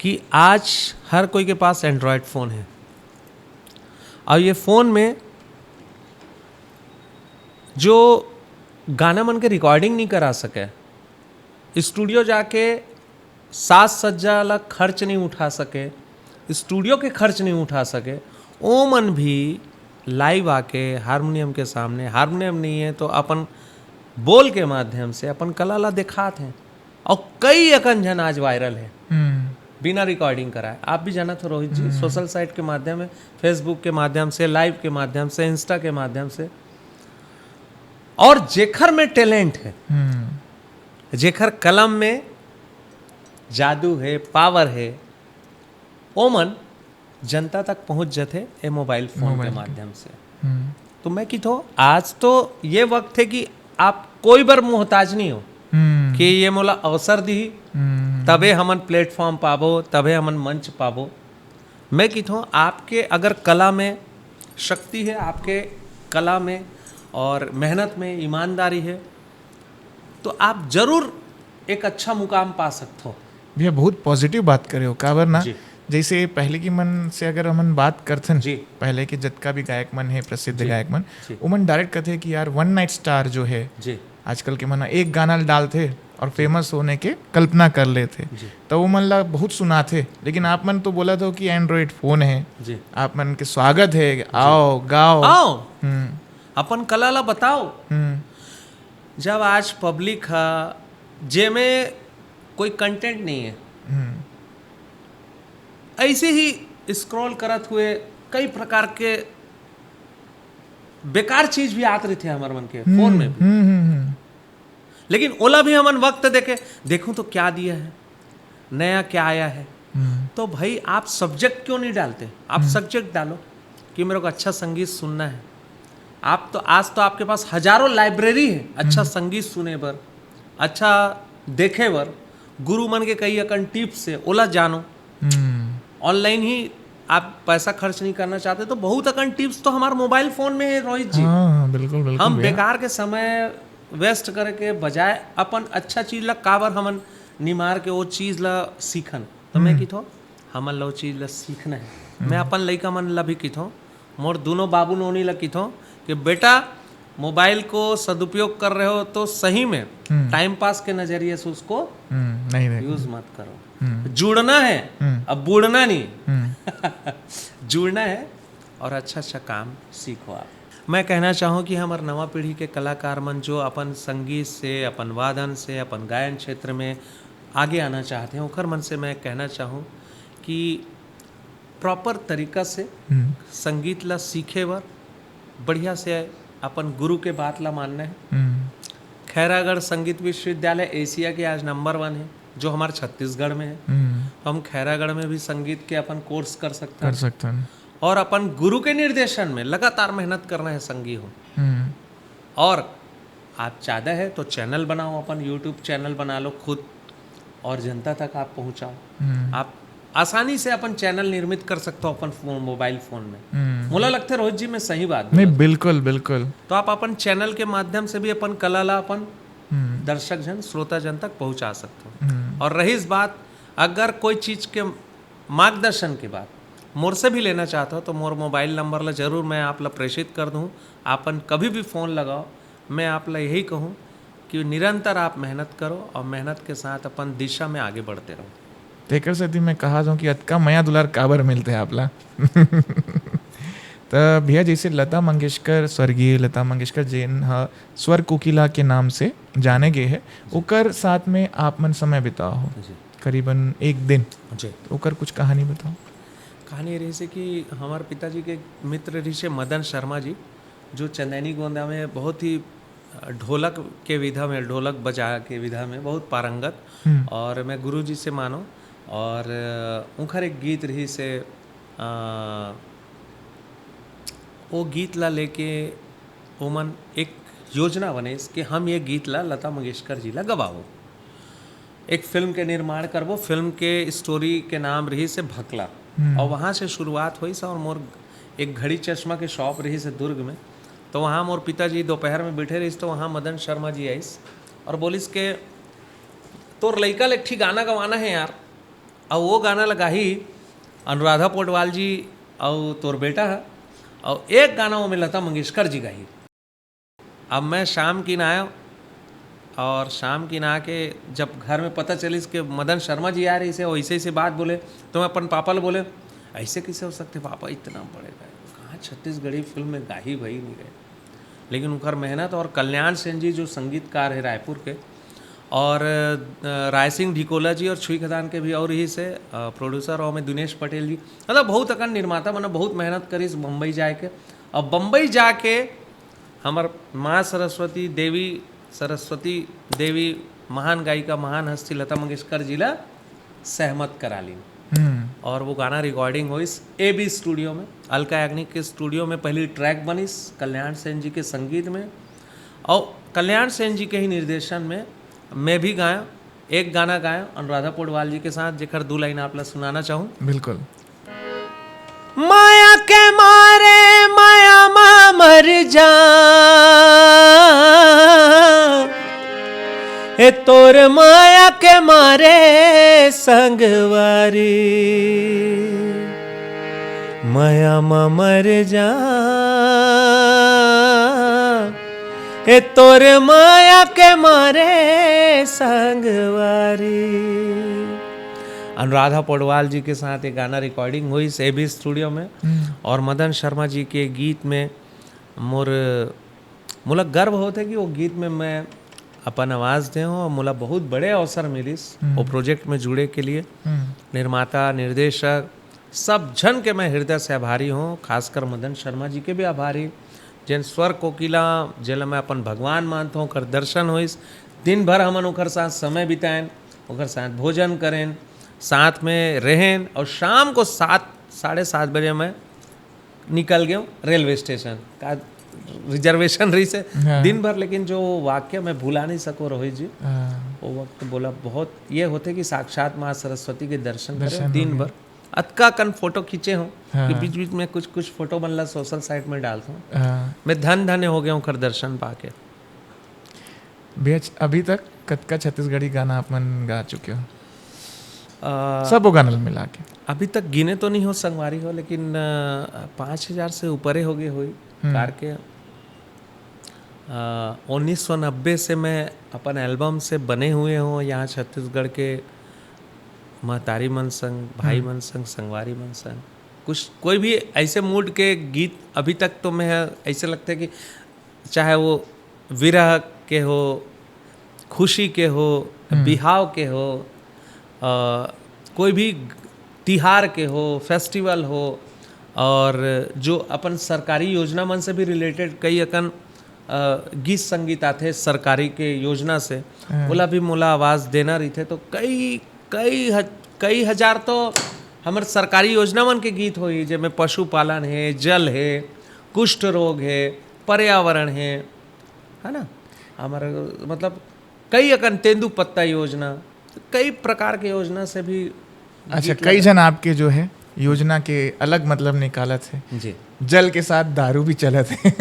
कि आज हर कोई के पास एंड्रॉयड फ़ोन है और ये फ़ोन में जो गाना मन के रिकॉर्डिंग नहीं करा सके, स्टूडियो जाके साज सज्जा ला खर्च नहीं उठा सके, स्टूडियो के खर्च नहीं उठा सके, ओमन भी लाइव आके हारमोनियम के सामने, हारमोनियम नहीं है तो अपन बोल के माध्यम से अपन कला ला दिखात हैं। और कई अकन झन आज वायरल है हम्म बिना रिकॉर्डिंग कराए। आप भी जानत हो रोहित जी, सोशल साइट के माध्यम से, फेसबुक के माध्यम से, लाइव के माध्यम से, इंस्टा के माध्यम से। और जेखर में टैलेंट है, हम्म जेखर कलम में जादू है, पावर है, ओमन जनता तक पहुंच जथे ए मोबाइल फोन के मोबाइल के। माध्यम से। हम्म तो मैं किथों, आज तो ये वक्त है कि आप कोई बर मोहताज नहीं हो हम्म कि ये मोला अवसर दी, हम्म तबे हमन प्लेटफॉर्म पाबो, तबे हमन मंच पाबो। मैं किथों, आपके अगर कला में शक्ति है, आपके कला में और मेहनत में ईमानदारी है, तो आप जरूर एक अच्छा मुकाम पा सकते हो। भैया, बहुत पॉजिटिव बात करे हो। काबर ना, जी। जैसे पहले के मन से अगर हमन बात करथन, जी। पहले के जतका भी गायक मन है, प्रसिद्ध जी। गायक मन, जी। ओमन डायरेक्ट कहथे कि यार, वन नाइट स्टार जो है, जी। आजकल के मन एक गाना डालथे और फेमस होने के कल्पना कर लेथे। जी। तो वो मन ला बहुत सुनाथे, लेकिन आप मन तो बोलत हो कि एंड्रॉइड फोन है, जी। आप मन के स्वागत है, आओ गाओ। आओ, हम्म अपन कला ला बताओ। हम्म जब आज पब्लिक है, जेमे कोई कंटेंट नहीं है, हम्म ऐसे ही स्क्रॉल करत हुए कई प्रकार के बेकार चीज भी आत रहिथे हमर मन के फोन में भी। हम्म हम्म हम्म लेकिन ओला भी हमन वक्त देके देखूं तो क्या दिया है, नया क्या आया है। हम्म तो भाई, आप सब्जेक्ट क्यों नहीं डालते? आप सब्जेक्ट डालो कि मेरे को अच्छा संगीत सुनना है। आप तो, आज तो आपके पास हजारों लाइब्रेरी है अच्छा संगीत सुने बर, अच्छा देखे बर। गुरु मन के कई अकन टिप्स है, ओला जानो। हम्म ऑनलाइन ही आप पैसा खर्च नहीं करना चाहते तो बहुत अकन टिप्स तो हमारे मोबाइल फोन में है, रोहित जी। हाँ हाँ, बिल्कुल बिल्कुल हम भैया। बेकार के समय वेस्ट करे के बजाय अपन अच्छा चीज ला काबर हमन निमार के वो चीज ला सीखन। तो मैं किथों, हमन ला वो चीज ला सीखना है। मैं अपन लइका मन ला भी किथों, मोर दोनों बाबू नोनी ला किथों कि बेटा, मोबाइल को सदुपयोग कर रहे हो तो सही में हम्म। टाइम पास के नजरिए से उसको हम्म नहीं नहीं यूज मत करो। हम्म जुड़ना है, हम्म। अब बूड़ना नहीं। हम्म जुड़ना है और अच्छा अच्छा काम सीखो आप। मैं कहना चाहूँ कि हमर नवा पीढ़ी के कलाकार मन जो अपन संगीत से, अपन वादन से, अपन गायन क्षेत्र में आगे आना चाहते हैं, ओखर मन से मैं कहना चाहूँ कि प्रॉपर तरीका से हम्म संगीत ला सीखे बर बढ़िया से अपन गुरु के बात ला मानना है। हम्म खैरागढ़ संगीत विश्वविद्यालय एशिया के आज नंबर वन है, जो हमारे छत्तीसगढ़ में है। हम्म तो हम खैरागढ़ में भी संगीत के अपन कोर्स कर सकते कर हैं। सकते हैं। और अपन गुरु के निर्देशन में लगातार मेहनत करना है संगी हो। हम्म और आप चाहते हैं तो चैनल बनाओ, अपन यूट्यूब चैनल बना लो खुद और जनता तक आप पहुंचाओ। हम्म आप आसानी से अपन चैनल निर्मित कर सकते हो अपन फोन, मोबाइल फोन में। हम्म मोला लगता है रोहित जी, मैं सही बात नहीं, बोला। बिल्कुल बिल्कुल। तो आप अपन चैनल के माध्यम से भी अपन कला ला अपन हम्म दर्शक जन, श्रोता जन तक पहुंचा सकते हो। हम्म और रही इस बात, अगर कोई चीज के मार्गदर्शन की बात मोर से भी लेना चाहते हो तो मोर मोबाइल नंबर ला जरूर मैं आप ला प्रेषित कर दूँ। आपन कभी भी फोन लगाओ, मैं आप ला यही कहूँ कि निरंतर आप मेहनत करो और मेहनत के साथ अपन दिशा में आगे बढ़ते रहो। तेकर सेती मैं कहा जाऊँ कि अतका मया दुलार काबर मिलते आप ला। त भैया, जैसे लता मंगेशकर, स्वर्गीय लता मंगेशकर, जेन ह स्वर कोकिला के नाम से जाने गए है, ओकर साथ में आप मन समय बिताओ हो जी। करीबन एक दिन, जी। तो ओकर कुछ कहानी बताओ। कहानी रही से कि हमारे पिताजी के एक मित्र रही से मदन शर्मा जी, जो चंदैनी गोंदा में बहुत ही ढोलक के विधा में, ढोलक बजा के विधा में बहुत पारंगत। हम्म। और मैं गुरु जी से मानो, और उनकर एक गीत रही से, अ, वो गीत ला लेके ओमन एक योजना बने कि हम ये गीत ला लता मंगेशकर जी ला गवाओ, एक फिल्म के निर्माण करबो। फिल्म के स्टोरी के नाम रही से भकला। हम्म। और वहाँ से शुरुआत हुई से, और मोर एक घड़ी चश्मा के शॉप रही से दुर्ग में, तो वहाँ मोर पिताजी दोपहर में बैठे रहिस, तो वहाँ मदन शर्मा जी आइस और बोलिस के, "तोर लइका ले एक ठी गाना गवाना है यार, और वो गाना ला गाही अनुराधा पौडवाल जी और तोर बेटा है, और एक गाना वो में लता मंगेशकर जी गाही।" अब मैं शाम किन आयो और शाम किन आके जब घर में पता चलिस कि मदन शर्मा जी आ रहिसे, वैसे ऐसे बात बोले, तो मैं अपन पापा ल बोले, "ऐसे कैसे हो सकथे पापा, इतना बड़े गायक, कहाँ छत्तीसगढ़ी फिल्म में गाही भाई नहीं गए।" लेकिन उनकर मेहनत और कल्याण सेन जी जो संगीतकार है रायपुर के, और अ, राय सिंह ढिकोला जी और छुई खदान के भी और ही से प्रोड्यूसर और में दिनेश पटेल जी, मतलब बहुत अकन निर्माता मन बहुत मेहनत करिस बम्बई जाए के। अब बम्बई जाके हमर माँ सरस्वती देवी, सरस्वती देवी, महान गायिका, महान हस्ती लता मंगेशकर जी ला सहमत करा लीन। हम्म। और वो गाना रिकॉर्डिंग होइस एबी स्टूडियो में, अलका याग्निक के स्टूडियो में पहली ट्रैक बनिस कल्याण सेन जी के संगीत में, और कल्याण सेन जी के ही निर्देशन में मैं भी गाया, एक गाना गाया अनुराधा पौडवाल जी के साथ, जेकर दू लाइन आप ला सुनाना चाहूँ। बिल्कुल। माया के मारे माया मा मर जा, ए तोर माया के मारे संगवारी, माया मा मर जा, ए तोर माया के मारे संगवारी। अनुराधा पौडवाल जी के साथ ये गाना रिकॉर्डिंग हुई एबी स्टूडियो में। हम्म। और मदन शर्मा जी के गीत में मोर, मोला गर्व होथे कि वो गीत में मैं अपन आवाज़ दे हूँ और मोला बहुत बड़े अवसर मिलिस हम्म। वो प्रोजेक्ट में जुड़े के लिए। हम्म। निर्माता, निर्देशक, सब झन के मैं हृदय से आभारी हूँ, खासकर मदन शर्मा जी के भी आभारी, जेन स्वर कोकिला, जेला मैं अपन भगवान मानत हूँ, ओकर दर्शन होइस। दिन भर हमन ओकर साथ समय बिताएन, ओकर साथ भोजन करेन, साथ में रहेन और शाम को सात, साढ़े सात बजे मैं निकल गया रेलवे स्टेशन का रिजर्वेशन रहिसे। हाँ। दिन भर, लेकिन जो वाक्य मैं भुला नहीं सको रोहित जी, हाँ। वो वक्त बोला बहुत ये होथे कि साक्षात माँ सरस्वती के दर्शन दर्शन करें दिन हो गए। भर। अतका कन फोटो खींचे हूँ कि हाँ। बीच बीच में कुछ कुछ फोटो मन ला सोशल साइट में डालता हूँ। हाँ। मैं धन धन्य हो गया हूँ ओकर दर्शन पाके। भैया, अभी तक कतका छत्तीसगढ़ी गाना आप मन गा चुके हो? आ, सबो गाना ल मिला के। अभी तक गिने तो नहीं हो संगवारी हो, लेकिन अ, पाँच हजार से ऊपरे हो गए हुई हम्म। कार के। उन्नीस सौ नब्बे से मैं अपन एल्बम से बने हुए हूँ यहाँ छत्तीसगढ़ के महतारी मन संग, भाई हम्म। मन संग, संगवारी मन संग। कुछ कोई भी ऐसे मूड के गीत अभी तक तो मैं ऐसे लगता है कि चाहे वो विरह के हो, खुशी के हो, हम्म। बिहाव के हो, अ, कोई भी तिहार के हो, फेस्टिवल हो, और जो अपन सरकारी योजना मन से भी रिलेटेड कई अकन अ, गीत संगीत आथे सरकारी के योजना से, हाँ। ओला भी मोला आवाज़ देना रहिथे। तो कई कई ह-, कई हजार तो हमर सरकारी योजना मन के गीत होही, जेमे पशुपालन हे, जल हे, कुष्ठ रोग हे, पर्यावरण हे, है ना, हमर मतलब कई अकन तेंदू पत्ता योजना, कई प्रकार के योजना से भी अच्छा, गीत कई लगा- जन आपके जो है योजना के अलग मतलब निकालत है। जी। जल के साथ दारू भी चलत है।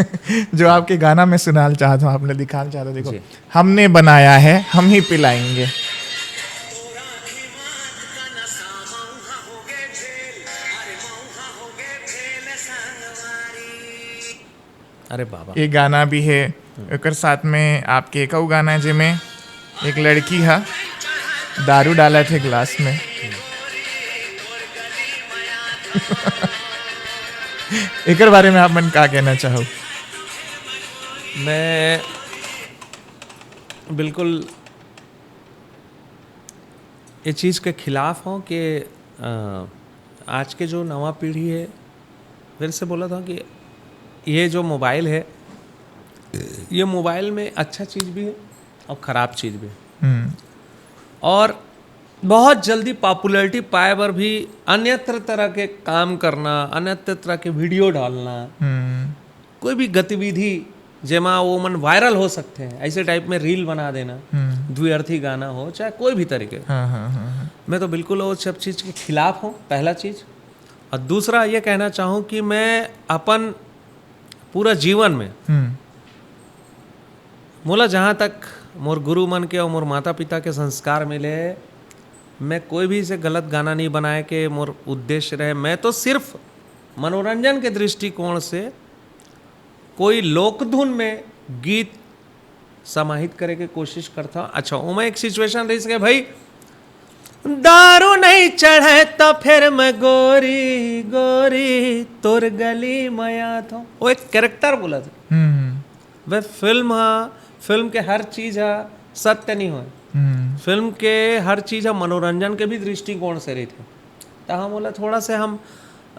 जो आपके गाना में सुनाल चाहत हूँ, आपने दिखाल चाहत हूँ, देखो, जी। हमने बनाया है, हम ही पिलाएंगे। अरे बाबा। ये गाना भी है, ओकर साथ में आपके एक अउ गाना है, जेमे एक लड़की हा दारू डालत है ग्लास में। एकर बारे में आप मन का कहना चाहो? मैं बिल्कुल ये चीज़ के खिलाफ हूँ कि अ, आज के जो नवा पीढ़ी है, फिर से बोला था कि ये जो मोबाइल है, ये मोबाइल में अच्छा चीज़ भी है और ख़राब चीज़ भी है। हम्म। और बहुत जल्दी पॉपुलैरिटी पाए बर भी अन्यत्र तरह के काम करना, अन्यत्र तरह के वीडियो डालना, हम्म। कोई भी गतिविधि जेमा वो मन वायरल हो सकते हैं, ऐसे टाइप में रील बना देना, हम्म। द्व्यर्थी गाना हो, चाहे कोई भी तरीके। हाँ, हाँ, हाँ, हाँ। मैं तो बिल्कुल वो सब चीज़ के खिलाफ हूँ, पहला चीज़। और दूसरा ये कहना चाहूँ कि मैं अपन पूरा जीवन में हम्म। मोला जहाँ तक मोर गुरु मन के और मोर माता पिता के संस्कार मिले, मैं कोई भी से गलत गाना नहीं बनाए के मोर उद्देश्य रहे। मैं तो सिर्फ मनोरंजन के दृष्टिकोण से कोई लोकधुन में गीत समाहित करे के कोशिश करता हूँ। अच्छा, ओमा एक सिचुएशन रहिस के भाई, दारू नहीं चढ़े तो फिर मैं गोरी गोरी तोर गली में आत हूँ, वो एक कैरेक्टर बोला था। हम्म वह फिल्म हा, फिल्म के हर चीज हा सत्य नहीं होय। हम्म फिल्म के हर चीज हा मनोरंजन के भी दृष्टिकोण से रहिथे। त हम ओला थोड़ा से हम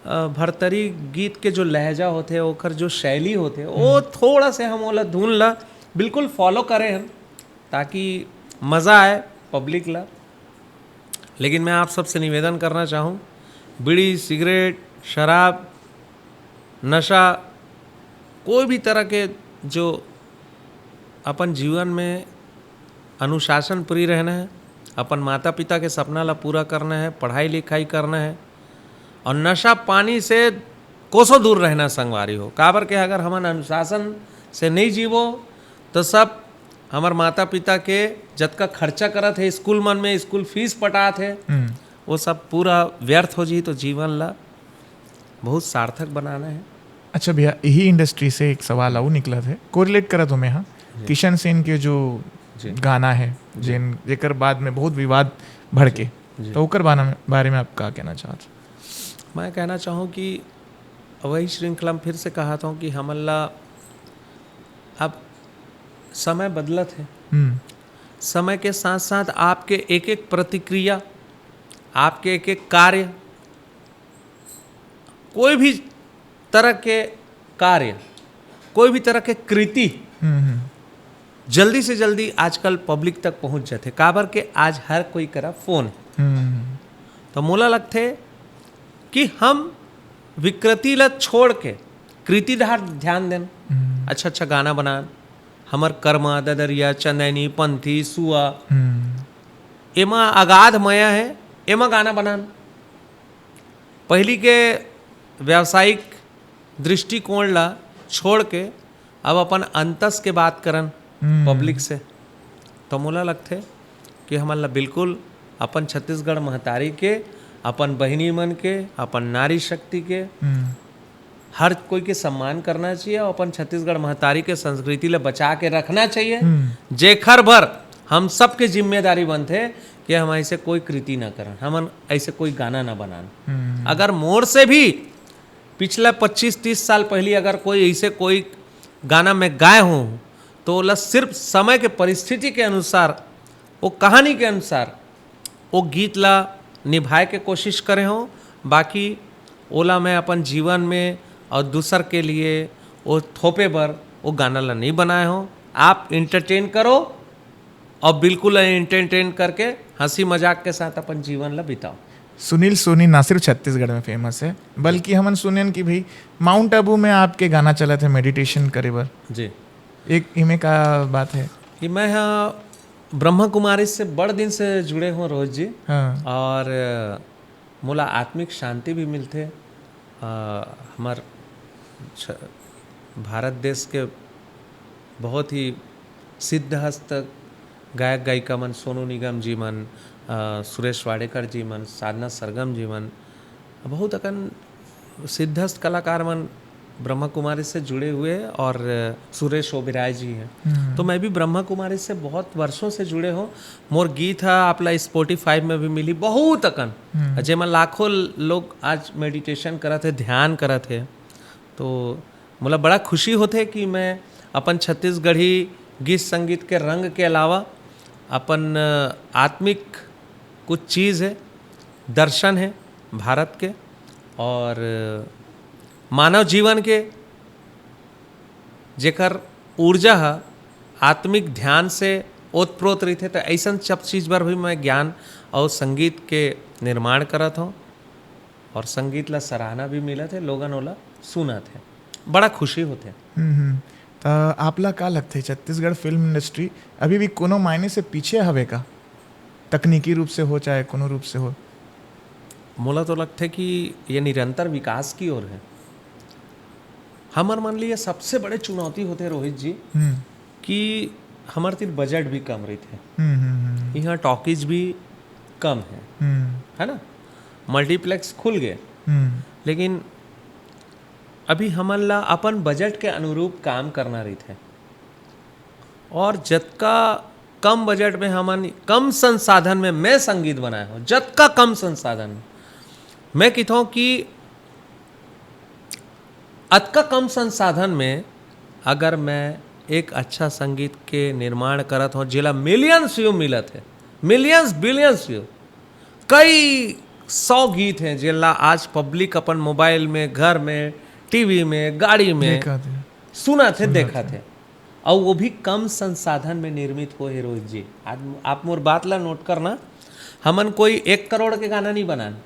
अ, भरतरी गीत के जो लहजा होथे, ओकर जो शैली होथे, वो थोड़ा से हम ओला धुन ला बिल्कुल फॉलो करे हन, ताकि मज़ा आए पब्लिक ला। लेकिन मैं आप सबसे निवेदन करना चाहूँ, बीड़ी, सिगरेट, शराब, नशा, कोई भी तरह के जो अपन जीवन में अनुशासन प्रिय रहना है, अपन माता पिता के सपना ला पूरा करना है, पढ़ाई लिखाई करना है, और नशा पानी से कोसों दूर रहना संगवारी हो। काबर के अगर हमन अनुशासन से नहीं जीवो, तो सब हमर माता पिता के जतका खर्चा करत है स्कूल मन में, स्कूल फीस पटात है, हम्म वो सब पूरा व्यर्थ हो जी। तो जीवन ला बहुत सार्थक बनाना है। अच्छा भैया, यही इंडस्ट्री से एक सवाल आऊ निकलत हे, कोरिलेट करत हूँ मैं, हाँ। किशन सेन के जो जी। गाना है, जेन जेकर बाद में बहुत विवाद भड़के, जी। तो ओकर बारे में, बारे में आप का कहना चाहत? मैं कहना चाहूँ कि वही श्रृंखला में फिर से कहा था कि हमन ला अब समय बदलत है, हम्म समय के साथ साथ आपके एक एक प्रतिक्रिया, आपके एक एक कार्य, कोई भी तरह के कार्य, कोई भी तरह के कृति हम्म हम्म जल्दी से जल्दी आजकल पब्लिक तक पहुंच जाते, काबर के आज हर कोई करा फोन है। हम्म तो मोला लगथे कि हम विकृति ला छोड़ के कृति डाहर ध्यान देन। हम्म अच्छा अच्छा गाना बनान, हमर कर्मा, ददरिया, चंदैनी, पंथी, सुआ, हम्म एमा अगाध मया है, एमा गाना बनान। पहिली के व्यावसायिक दृष्टिकोण ला छोड़ के अब अपन अंतस के बात करन हम्म। पब्लिक से, तो मोला लगथे कि हमन ला बिल्कुल अपन छत्तीसगढ़ महतारी के, अपन बहिनी मन के, अपन नारी शक्ति के, हम्म हर कोई के सम्मान करना चाहिए और अपन छत्तीसगढ़ महतारी के संस्कृति ला बचा के रखना चाहिए। हम्म जेखर बर हम सबके जिम्मेदारी बनथे कि हम ऐसे कोई कृति ना करन, हमन ऐसे कोई गाना ना बनान। हम्म अगर मोर से भी पिछला पच्चीस तीस साल पहली अगर कोई ऐसे कोई गाना में गाए हो, तो ओला सिर्फ समय के परिस्थिति के अनुसार, वो कहानी के अनुसार, वो गीत ला निभाए के कोशिश करे हो। बाकी ओला मैं अपन जीवन में और दूसर के लिए वो थोपे बर वो गाना ला नहीं बनाए हो। आप एंटरटेन करो और बिल्कुल एंटरटेन करके हंसी मजाक के साथ अपन जीवन ला बिताओ। सुनील सोनी ना सिर्फ छत्तीसगढ़ में फेमस है, बल्कि हमन सुनेन कि भाई, माउंट आबू में आपके गाना चलत है मेडिटेशन करे बर। जी, एक इमे का बात है? कि मैं यहाँ ब्रह्मा कुमारी से बड़ दिन से जुड़े हूँ रोहित जी। हाँ। और मोला आत्मिक शांति भी मिलथे। अ, हमर छ-, भारत देश के बहुत ही सिद्धहस्त गायक गायिका मन, सोनू निगम जी मन, अ, सुरेश वाडेकर जी मन, साधना सरगम जी मन, बहुत अकन सिद्धहस्त कलाकार मन ब्रह्मा कुमारी से जुड़े हुए हैं और सुरेश ओबेराय जी हैं। हम्म। तो मैं भी ब्रह्मा कुमारी से बहुत वर्षों से जुड़े हूँ। मोर गीत है आपला स्पॉटिफाई में भी मिली बहुत अकन, हम्म। जेमा लाखों लोग आज मेडिटेशन करत है, ध्यान करत है। तो मोला बड़ा खुशी होथे कि मैं अपन छत्तीसगढ़ी गीत संगीत के रंग के अलावा अपन आत्मिक कुछ चीज़ है, दर्शन है भारत के और मानव जीवन के, जेकर ऊर्जा ह आत्मिक ध्यान से ओतप्रोत रहिथे, त अइसन सब चीज बर भी मैं ज्ञान और संगीत के निर्माण करत हौं और संगीत ला सराहना भी मिलत हे, लोगन ओला सुनत हे, बड़ा खुशी होथे। हम्म, हम्म। त आपला का लगथे, छत्तीसगढ़ फिल्म इंडस्ट्री अभी भी कोनो मायने से पीछे हवे का, तकनीकी रूप से हो चाहे कोनो रूप से हो? मोला तो लगथे कि ये निरंतर विकास की ओर है। हमर मन लिए सबसे बड़े चुनौती होथे, रोहित जी, हम्म, कि हमर तीर बजट भी कम रहिथे, हम्म, हम्म, हम्म। यहाँ टॉकीज भी कम है, हम्म, है ना? मल्टीप्लेक्स खुल गए, हम्म, लेकिन अभी हमन ला अपन बजट के अनुरूप काम करना रहिथे। और जतका कम बजट में हमन, कम संसाधन में मैं संगीत बनाए हूँ, जतका कम संसाधन में, मैं कहता हूँ कि अतका कम संसाधन में अगर मैं एक अच्छा संगीत के निर्माण करत हूँ, जेला मिलियंस व्यू मिलत है, मिलियंस, बिलियंस व्यू, कई सौ गीत हैं जेला आज पब्लिक अपन मोबाइल में, घर में, टीवी में, गाड़ी में देखत है। सुनत है, सुनत देखत है। है। और वो भी कम संसाधन में निर्मित हो है, रोहित जी। आज आप मोर बात ला नोट करना, हमन कोई एक करोड़ के गाना नहीं बनान,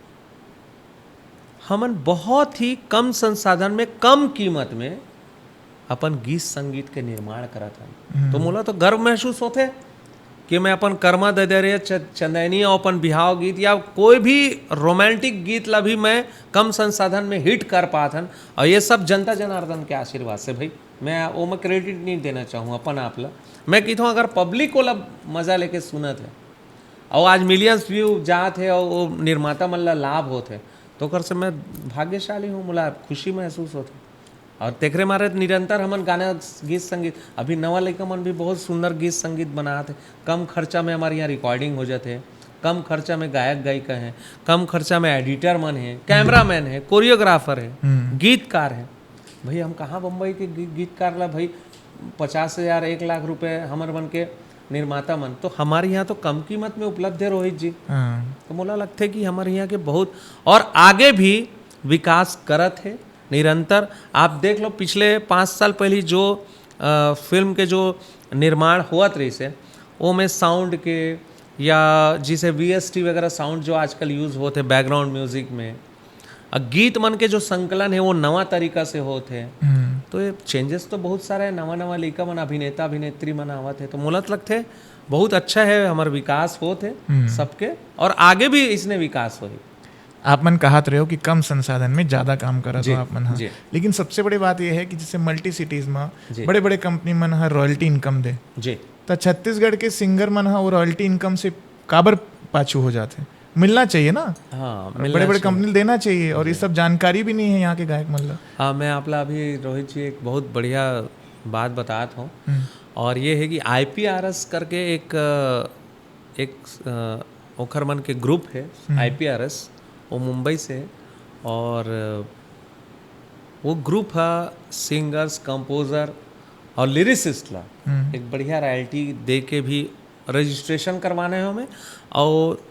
हमन बहुत ही कम संसाधन में, कम कीमत में अपन गीत संगीत के निर्माण करत हन। हम्म। तो मोला तो गर्व महसूस होथे कि मैं अपन करमा ददरिया च-, चंदैनी और अपन बिहाव गीत या कोई भी रोमांटिक गीत ला भी मैं कम संसाधन में हिट कर पात हन। और ये सब जनता जनार्दन के आशीर्वाद से भाई, मैं ओमा क्रेडिट नहीं देना चाहूँ अपन आप ला। मैं कहता हूँ, अगर पब्लिक ओला मजा लेके सुनत है और आज मिलियंस व्यू जात है और वो निर्माता मन ला लाभ होत है, तो ओकर से मैं भाग्यशाली हूँ, मोला खुशी महसूस होत है। और तेकरे मारे निरंतर हमन गाना, गीत संगीत, अभी नवा लइका मन भी बहुत सुंदर गीत संगीत बनात है। कम खर्चा में हमारे यहाँ रिकॉर्डिंग हो जाते है, कम खर्चा में गायक गायिका हैं, कम खर्चा में एडिटर मन है, कैमरा मैन है, कोरियोग्राफर है, हम्म। गीतकार है। भाई, हम कहाँ बम्बई के गी-, गीतकार ला भाई पचास हजार, एक लाख रुपए, हमर मन के निर्माता मन, तो हमारे यहाँ तो कम कीमत में उपलब्ध है, रोहित जी। हाँ। तो मोला लगथे कि हमारे यहाँ के बहुत और आगे भी विकास करत है निरंतर। आप देख लो, पिछले पाँच साल पहले जो, अ, फिल्म के जो निर्माण होत रहिस हे, ओमे साउंड के या जिसे वीएसटी वगैरह साउंड जो आजकल यूज़ होत हे बैकग्राउंड म्यूजिक में, अ, गीत मन के जो संकलन हे, वो नवा तरीका से होत हे। हम्म। तो ये चेंजेस तो बहुत सारा हे, नवा नवा लइका मन, अभिनेता अभिनेत्री मन आवत हे, तो मोला तो लगथे बहुत अच्छा हे, हमर विकास होत हे हम्म। सबके, और आगे भी इसने विकास होही। आप मन कहत रहे हो कि कम संसाधन में ज्यादा काम करत जी, हो आप मन ह। जी। लेकिन सबसे बड़ी बात ये है कि जैसे मल्टी सिटीज में जी। बड़े-बड़े कंपनी मन ह रॉयल्टी इनकम दे। जी। त छत्तीसगढ़ के सिंगर मन ह वो रॉयल्टी इनकम से काबर पाछू हो जाथे? मिलना चाहिए ना। हाँ, मिलना बड़े-बड़े चाहिए। कंपनी ल देना चाहिए और ये जी। सब जानकारी भी नहीं है यहाँ के गायक मन ला। हाँ, मैं आप ला अभी, रोहित जी, एक बहुत बढ़िया बात बतात हूँ। हम्म। और ये है कि आईपीआरएस करके एक, अ, एक, अ, ओखर मन के ग्रुप है, हम्म। आईपीआरएस, वो मुंबई से है। और, अ, वो ग्रुप ह सिंगर्स, कंपोजर और लिरिसिस्ट ला हम्म। एक बढ़िया रॉयल्टी दे के भी रजिस्ट्रेशन करवाना है हमें, और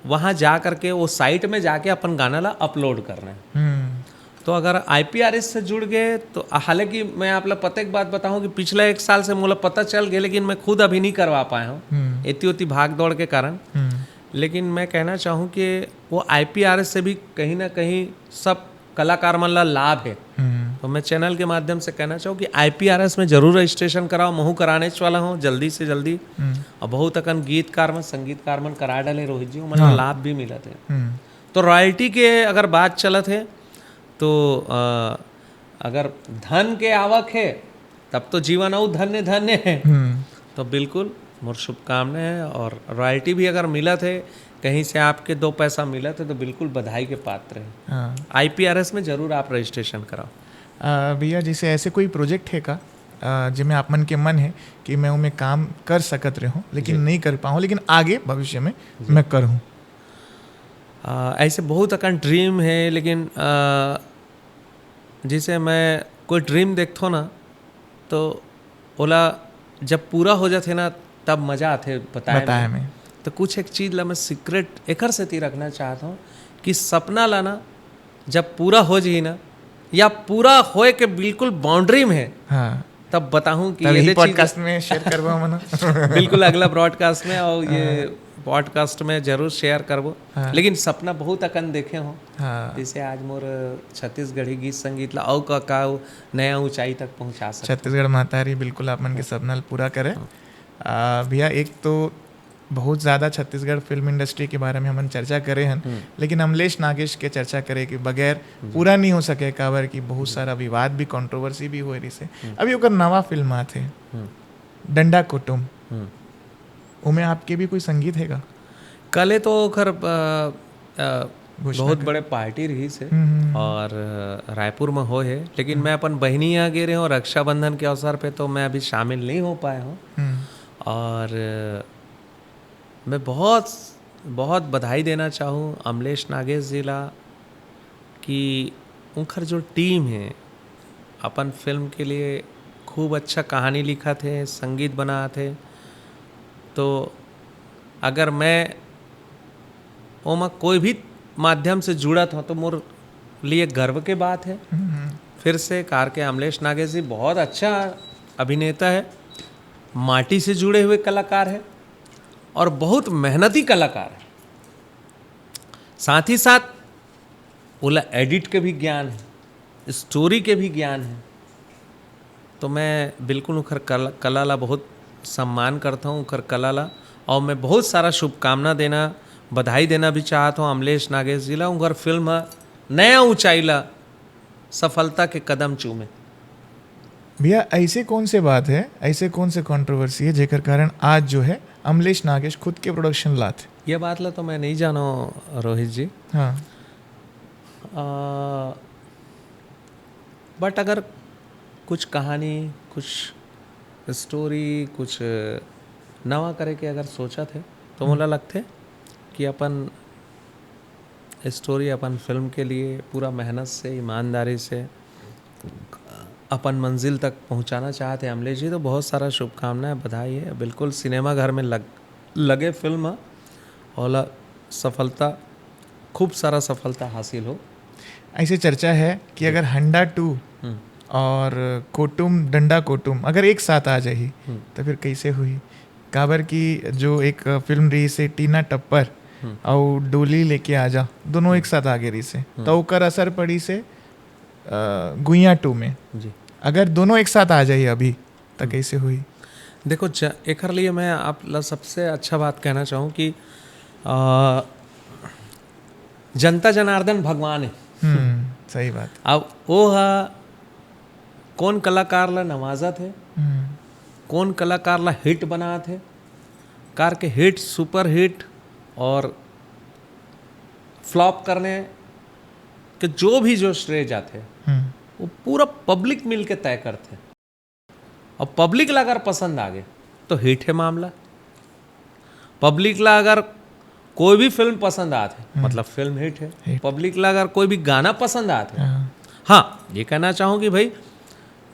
वहाँ जा करके वो साइट में जाके अपन गाना ला अपलोड करना है। हम्म। तो अगर आईपीआरएस से जुड़ गए तो, हालांकि मैं आप ला पता एक बात बताऊं कि पिछला एक साल से मोला पता चल गया, लेकिन मैं खुद अभी नहीं करवा पाया हूँ, हम्म। एती ओती भाग दौड़ के कारण। हम्म। लेकिन मैं कहना चाहूँ कि वो आईपीआरएस से भी कहीं ना कहीं सब कलाकार मन ला लाभ है। हम्म। तो मैं चैनल के माध्यम से कहना चाहूँ कि आईपीआरएस में जरूर रजिस्ट्रेशन कराओ, महू करानेच वाला हूँ जल्दी से जल्दी। हम्म। और बहुत अकन गीतकार मन, संगीतकार मन करा डाले रोहित जी, ओमन ला हाँ। लाभ भी मिलत है। हम्म। तो रॉयल्टी के अगर बात चलत है तो, अ, अगर धन के आवक है तब तो जीवन अउ धन्य धन्य है। हम्म। तो बिल्कुल मोर शुभकामना है, और रॉयल्टी भी अगर मिलत है, कहीं से आपके दो पैसा मिलत है तो बिल्कुल बधाई के पात्र है। हाँ। आईपीआरएस में जरूर आप रजिस्ट्रेशन कराओ। अ, भैया, जैसे ऐसे कोई प्रोजेक्ट है का, अ, जिसमें आप मन के मन है कि मैं उनमें काम कर सकत रहे हूँ लेकिन जी। नहीं कर पाऊँ, लेकिन आगे भविष्य में जी। मैं करूँ? अ, ऐसे बहुत अकन ड्रीम है, लेकिन, अ, जैसे मैं कोई ड्रीम देखथो ना, तो ओला जब पूरा हो जाथे ना, तब मजा आथे बताए बताए में। में। तो कुछ एक चीज ला मैं सीक्रेट एकर सेती रखना चाहत हूँ कि सपना ला ना, जब पूरा हो जाही ना, या पूरा होए के बिल्कुल बाउंड्री में है, हाँ। तब बताहूँ कि तब ये यही दे चीज पॉडकास्ट में शेयर करबो हमन। बिल्कुल, अगला ब्रॉडकास्ट में, और ये हाँ। पॉडकास्ट में जरूर शेयर करबो। हाँ। लेकिन सपना बहुत अकन देखे हो। हाँ। जैसे आज मोर छत्तीसगढ़ी गीत संगीत ला अउ का, का नया ऊंचाई तक पहुंचा सकते। छत्तीसगढ़ महतारी बिल्कुल आप मन के सपना ल पूरा करे। हाँ। आ, भैया, एक तो बहुत ज़्यादा छत्तीसगढ़ फिल्म इंडस्ट्री के बारे में हमन चर्चा करे हन, हम्म। लेकिन अमलेश नागेश के चर्चा करे के बगैर जी। पूरा नहीं हो सके, काबर कि बहुत जी। सारा विवाद भी, कंट्रोवर्सी भी होए रहिसे। हम्म। अभी ओकर नवा फिल्म आथे, हम्म। डंडा कुटुम। हम्म। ओमे आपके भी कोई संगीत हे का? कले तो ओकर, अ, अ, घोषणा बहुत कर- बड़े पार्टी रहिस हे हम्म, हम्म, हम्म। और अ, रायपुर में होए हे, लेकिन मैं अपन बहिनी यहाँ गे रहे हूँ रक्षाबंधन के अवसर पे, तो मैं अभी शामिल नहीं हो पाए हूँ। हम्म। और अ, मैं बहुत बहुत बधाई देना चाहूँ अमलेश नागेश जी ला कि उनकर जो टीम है अपन फिल्म के लिए खूब अच्छा कहानी लिखत हे, संगीत बनात हे। तो अगर मैं ओमा कोई भी माध्यम से जुड़त हूँ तो मोर लिए गर्व के बात है। हम्म, हम्म। फिर से कार के अमलेश नागेश जी बहुत अच्छा अभिनेता है, माटी से जुड़े हुए कलाकार है और बहुत मेहनती कलाकार है। साथ ही साथ ओला एडिट के भी ज्ञान है, स्टोरी के भी ज्ञान है। तो मैं बिल्कुल उखर कला, कला ला बहुत सम्मान करता हूँ, उखर कला ला। और मैं बहुत सारा शुभकामना देना, बधाई देना भी चाहता हूँ अमलेश नागेश जी ला। उनकर फिल्म ह नया ऊंचाई ला सफलता के कदम चूमे। भैया, ऐसे कौन से बात है, ऐसे कौन से कंट्रोवर्सी है जेकर कारण आज जो है अमलेश नागेश खुद के प्रोडक्शन लात है? ये बात ला तो मैं नहीं जानो रोहित जी। हाँ। बट अगर कुछ कहानी, कुछ स्टोरी, कुछ नवा करे के अगर सोचत हे तो मोला लगथे कि अपन स्टोरी, अपन फिल्म के लिए पूरा मेहनत से, ईमानदारी से अपन मंजिल तक पहुंचाना चाहत हे अमलेश जी। तो बहुत सारा शुभकामनाएं, बधाई है। बिल्कुल सिनेमा घर में लग लगे फिल्म ह, ओला सफलता, खूब सारा सफलता हासिल हो। ऐसे चर्चा है कि अगर हंडा टू हम्म। और कोटुम डंडा कोटुम अगर एक साथ आ जाही हम्म। तो फिर कैसे हुई? काबर कि जो एक फिल्म रहिस हे टीना टप्पर हम्म। और डोली लेके आजा, दोनों एक साथ आगे रहिस हे, तो ओकर असर पड़िस हे अ, गुइया टू में। जी। अगर दोनों एक साथ आ जाही अभी तो कैसे हुई? देखो ज-, एकर लिए मैं आप ला सबसे अच्छा बात कहना चाहूँ कि अ, जनता जनार्दन भगवान है। हम्म, सही बात। अब वो ह कौन कलाकार ला नवाजत है, हम्म, कौन कलाकार ला हिट बनात है, कार के हिट, सुपर हिट और फ्लॉप करने के जो भी जो श्रेय जाथे, हम्म, वो पूरा पब्लिक मिल के तय करथे। और पब्लिक ला अगर पसंद आ गए तो हिट है मामला। पब्लिक ला अगर कोई भी फिल्म पसंद आत है, मतलब फिल्म हिट है। हिट। पब्लिक ला अगर कोई भी गाना पसंद आत है, हाँ। हाँ, ये कहना चाहूँ कि भाई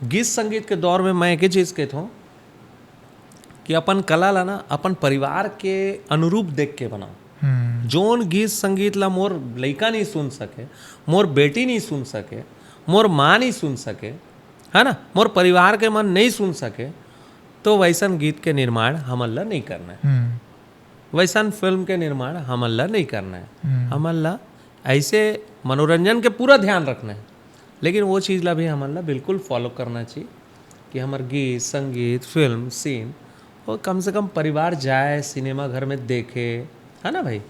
गीत संगीत के दौर में मैं एक ही चीज़ कहता हूँ कि अपन कला ला ना अपन परिवार के अनुरूप देख के बनाओ। हम्म, जोन गीत संगीत ला मोर लइका नहीं सुन सके, मोर बेटी नहीं सुन सके, मोर माँ नहीं सुन सके, है ना, मोर परिवार के मन नहीं सुन सके, तो वैसन गीत के निर्माण हमन ला नहीं करना है, हम्म, वैसन फिल्म के निर्माण हमन ला नहीं करना है। हम्म। हमन ला ऐसे मनोरंजन के पूरा ध्यान रखना है, लेकिन वो चीज़ ला भी हमन ला बिल्कुल फॉलो करना चाहिए कि हमर गीत संगीत, फिल्म, सीन, वो कम से कम परिवार जाए सिनेमा घर में देखे, है ना भाई?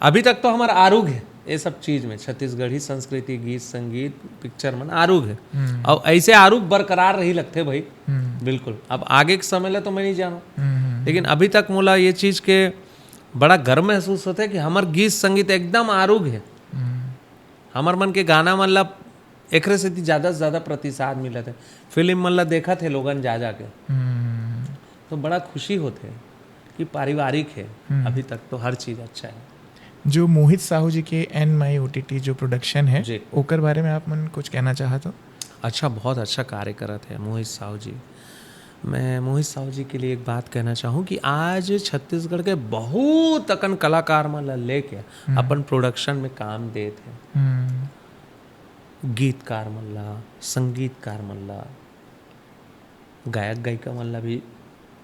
अभी तक तो हमार आरूग है ये सब चीज़ में, छत्तीसगढ़ी संस्कृति, गीत संगीत, पिक्चर मन आरूग है। हम्म। और ऐसे आरूग बरकरार रही लगथे भाई। हम्म, बिल्कुल। अब आगे के समय ला तो मैं नहीं जानो, हम्म, लेकिन अभी तक मोला ये चीज़ के बड़ा गर्व महसूस होथे कि हमर गीत संगीत एकदम आरूग है। हम्म, हमर मन के गाना मन ला एकरे सेती ज़्यादा से ज़्यादा प्रतिसाद मिलत है, फिल्म मन ला देखत है लोगन जा जा के, हम्म। तो बड़ा खुशी होथे कि पारिवारिक है। हम्म। अभी तक तो हर चीज़ अच्छा है। जो मोहित साहू जी के एन माई ओटीटी जो प्रोडक्शन है, जी। ओकर बारे में आप मन कुछ कहना चाहत हो? अच्छा, बहुत अच्छा कार्य करत है मोहित साहू जी। मैं मोहित साहू जी के लिए एक बात कहना चाहूँ कि आज छत्तीसगढ़ के बहुत अकन कलाकार मन ला लेके अपन प्रोडक्शन में काम देत है। हम्म, गीतकार मन ला, संगीतकार मन ला, गायक गायिका मन ला भी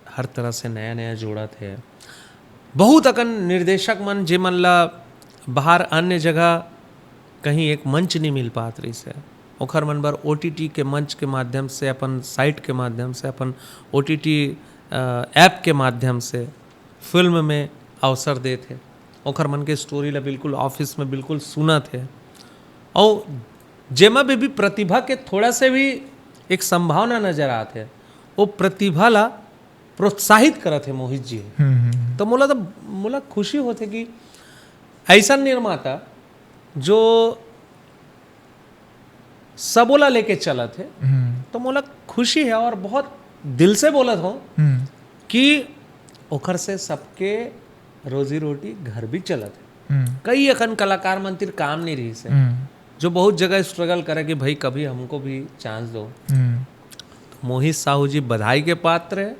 हर तरह से नया नया जोड़त है। बहुत अकन निर्देशक मन, जे मन ला बाहर अन्य जगह कहीं एक मंच नहीं मिल पात रहिस है, ओखर मन बर ओटीटी के मंच के माध्यम से, अपन साइट के माध्यम से, अपन ओटीटी ऐप के माध्यम से फिल्म में अवसर देत है। ओखर मन के स्टोरी ला बिल्कुल ऑफिस में बिल्कुल सुनत है। और जेमा भी, भी प्रतिभा के थोड़ा से भी एक संभावना नजर आत है, वो प्रतिभा ला प्रोत्साहित करत है मोहित जी। हम्म, हम्म, तो मोला तो, मोला खुशी होथे कि ऐसा निर्माता जो सबोला लेके चलत हे, हम्म। तो मोला खुशी है और बहुत दिल से बोलत हूँ हम्म। कि ओखर से सबके रोजी रोटी घर भी चलत है। हम्म। कई अकन कलाकार मन तिर काम नहीं रहिस है, हम्म। जो बहुत जगह स्ट्रगल करे कि भाई कभी हमको भी चांस दो। हम्म। तो मोहित साहू जी बधाई के पात्र है।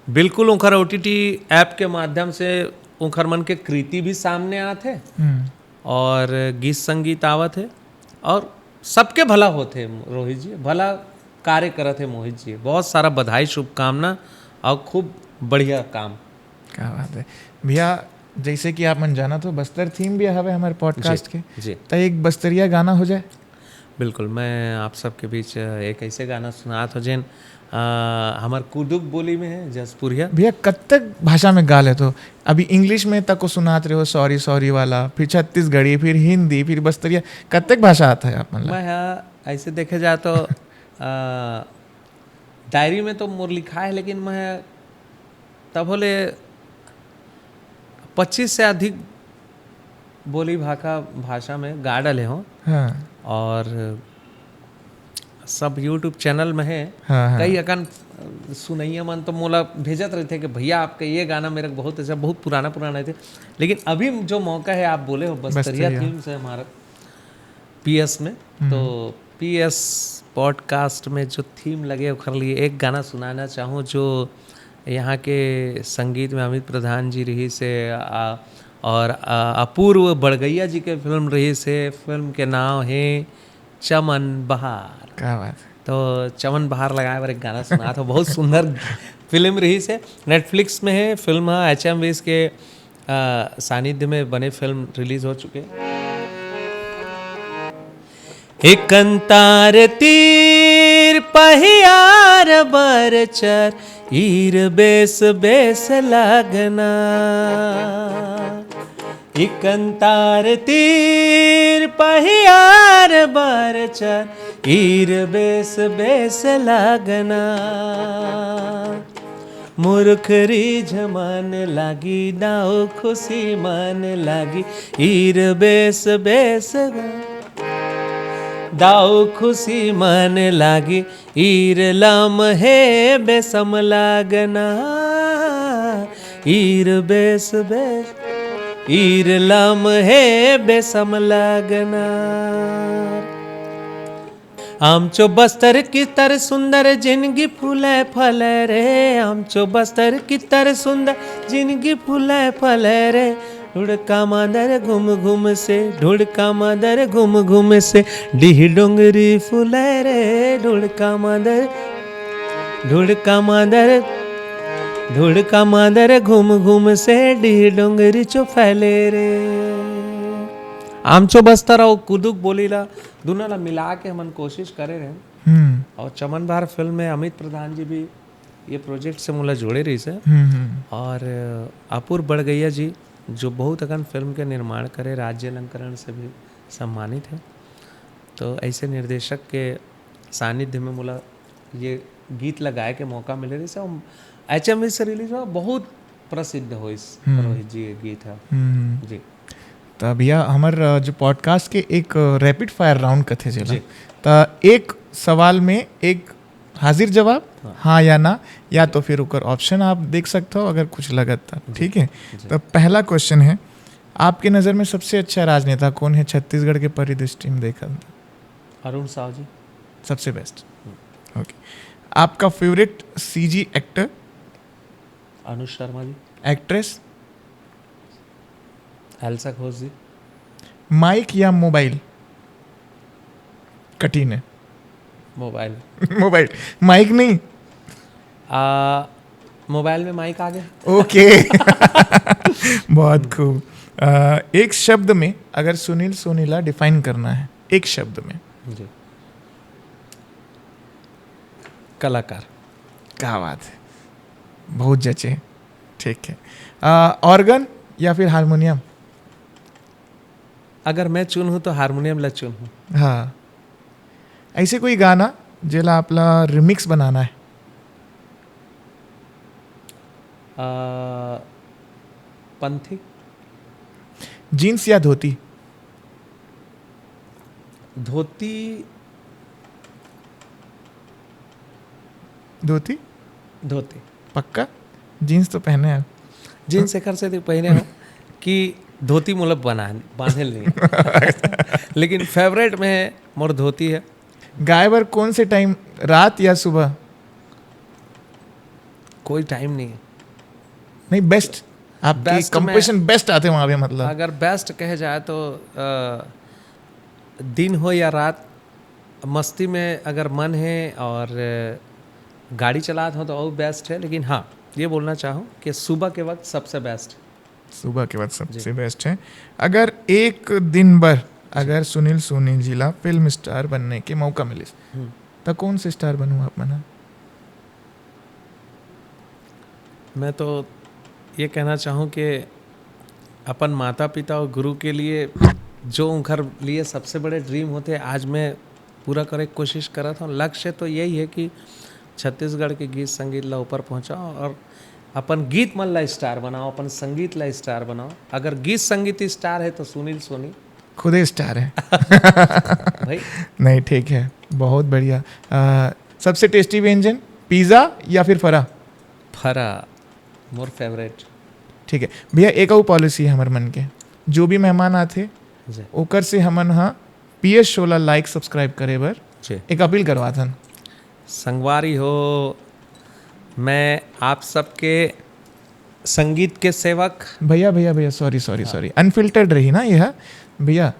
बिल्कुल ओखर ओटीटी ऐप के माध्यम से ओखर मन के कृति भी सामने आत है हम्म। और गीत संगीत आवत है और सबके भला होत है। रोहित जी, भला कार्य करत है मोहित जी, बहुत सारा बधाई, शुभकामना और खूब बढ़िया काम। क्या बात है भैया। जैसे कि आप मन जानत हो, बस्तर थीम भी हवे हमारे पॉडकास्ट जी, के, जी। तो एक बस्तरिया गाना हो जाए। बिल्कुल, मैं आप सबके बीच एक ऐसे गाना सुनात हो जेन अ, हमर कुदुक बोली में है, जसपुरिया। भैया, कत्तक भाषा में गा लेथो? अभी इंग्लिश में तको सुनात रहे हो, सॉरी सॉरी वाला, फिर छत्तीसगढ़ी, फिर हिंदी, फिर बस्तरिया, कत्तक भाषा आता है आप मन ला? मैं हा, ऐसे देखे जाए तो अ, डायरी में तो मोर लिखा है, लेकिन मैं तभो ले पच्चीस से अधिक बोली भाखा, भाषा में गा डले हों। हाँ। और सब YouTube चैनल में है। हाँ, हाँ। कई अकन सुनैया मन तो मोला भेजत रहिथे कि भैया, आपका ये गाना मेरे को बहुत अच्छा, बहुत पुराना, पुराना है थे। लेकिन अभी जो मौका है, आप बोले हो, बस्तरिया बस्तरिया। थीम से हमारा पीएस में। हम्म। तो पीएस पॉडकास्ट में जो थीम लगे, ओखर लिए एक गाना सुनाना चाहूँ, जो यहाँ के संगीत में अमित प्रधान जी रहिस हे, आ, और, आ, अपूर्व बड़गैया जी के फिल्म रहिस हे। फिल्म के नाम है चमन बहार। क्या बात है। तो चमन बहार लगाए बर एक गाना सुनात हों, बहुत सुंदर फिल्म रहिस हे, Netflix में है फिल्म, हाँ, एचएम विश के, आ, सानिध्य में बने फिल्म रिलीज हो चुके। एकंतार तीर पहियार बरचर, ईर बेस बेस लगना। एकंतार तीर पहियार बरचर, ईर बेस बेस लगना। मुरुख रीझ मन लागी, दाऊ खुशी मन लागी, ईर बेस बेस गा। दाऊ खुशी मन लागी, ईर लम्हे बेसम लागना। ईर बेस बेस, ईर लम्हे बेसम लागना। आमचो बस्तर कितर सुंदर जिनगी फूले फले रे, आमचो बस्तर कितर सुंदर जिनगी फूले फले रे। ढुड़का मांदर घूम घूम से, ढुड़का मांदर घूम घूम से, डीह डोंगरी फूले रे। ढुड़का मांदर, ढुड़का मांदर, ढुड़का मांदर घूम घूम से, डीह डोंगरी चो फैले रे। आमचो बस्तर अउ कुदुक बोली ला, दुनो ला मिला के हमन कोशिश करे रहेन। हम्म। और चमन बहार फिल्म में अमित प्रधान जी भी ये प्रोजेक्ट से मोला जोड़े रहिस हे। हम्म, हम्म। और अपूर्व बड़गैया जी, जो बहुत अकन फिल्म के निर्माण करे, राज्य अलंकरण से भी सम्मानित है। तो ऐसे निर्देशक के सानिध्य में मोला ये गीत ला गाए के मौका मिले रहिस हे। और एचएमवी से रिलीज हुआ, बहुत प्रसिद्ध होइस हम्म। रोहित जी ये गीत है। हम्म। जी। त भैया, हमर, अ, जो पॉडकास्ट के एक, अ, रैपिड फायर राउंड कथे जेला। जी। त एक सवाल में एक हाजिर जवाब, हाँ। हाँ या ना, या तो फिर ओकर ऑप्शन आप देख सकते हो अगर कुछ लगत त, जी। ठीक है? जी। त पहला क्वेश्चन है, आपके नज़र में सबसे अच्छा राजनेता कौन है छत्तीसगढ़ के परिदृष्टि में देखा त? अरुण साव जी। सबसे बेस्ट। हम्म। ओके। आपका favourite CG actor? Anuj Sharma ji. Actress? Elsa Ghosh जी। माइक या मोबाइल? कठिन है। मोबाइल। मोबाइल। माइक नहीं? आ, मोबाइल में माइक आ गया। ओके। बहुत खूब। आ, एक शब्द में अगर सुनील सोनी ला डिफाइन करना है, एक शब्द में। जी। कलाकार। क्या बात है, बहुत जचे। ठीक है। आ, ऑर्गन या फिर हारमोनियम? अगर मैं चुनहूँ तो हारमोनियम ला चुनहूँ। हाँ, ऐसे कोई गाना जेला आप ला रिमिक्स बनाना है? आ, पंथी। जीन्स या धोती? धोती। धोती? धोती। पक्का? जींस तो पहने हैं। जींस एकर से पहने हो कि धोती मोला बना बांधे नहीं है। लेकिन फेवरेट में मोर धोती है। गाय बर कौन से टाइम, रात या सुबह? कोई टाइम नहीं है। नहीं, बेस्ट। आपके बेस्ट में- कंपोजिशन बेस्ट आते वहाँ पे, मतलब। अगर बेस्ट कहे जाए तो अ, दिन हो या रात, मस्ती में अगर मन है और अ, गाड़ी चलात हो तो और बेस्ट है। लेकिन हाँ, ये बोलना चाहूँ कि सुबह के वक्त सबसे बेस्ट। सुबह के वक्त सबसे बेस्ट है। अगर एक दिन बर अगर सुनील सोनी जी ला फिल्म स्टार बनने के मौका मिलिस, हम्म। तो कौन से स्टार बनू आप मन? मैं तो ये कहना चाहूँ कि अपन माता पिता और गुरु के लिए जो उनकर लिए सबसे बड़े ड्रीम होते हैं, आज मैं पूरा करे के कोशिश करत हूँ। लक्ष्य तो यही है कि छत्तीसगढ़ के गीत संगीत ला ऊपर पहुँचाओ और अपन गीत मन ला स्टार बनाओ, अपन संगीत ला स्टार बनाओ। अगर गीत संगीत स्टार है तो सुनील सोनी खुदे स्टार है। भाई। नहीं, ठीक है, बहुत बढ़िया। अ, सबसे टेस्टी व्यंजन पिज़्ज़ा या फिर फरा? फरा मोर फेवरेट। ठीक है भैया, एक और पॉलिसी है हमर मन के, जो भी मेहमान आथे जी। ओकर से हमन हा पीएस शो ला लाइक सब्सक्राइब करे बर जी। एक अपील करवाथन। संगवारी हो, मैं आप सबके संगीत के सेवक। भैया भैया भैया, सॉरी सॉरी सॉरी, अनफिल्टर्ड रही ना यह भैया।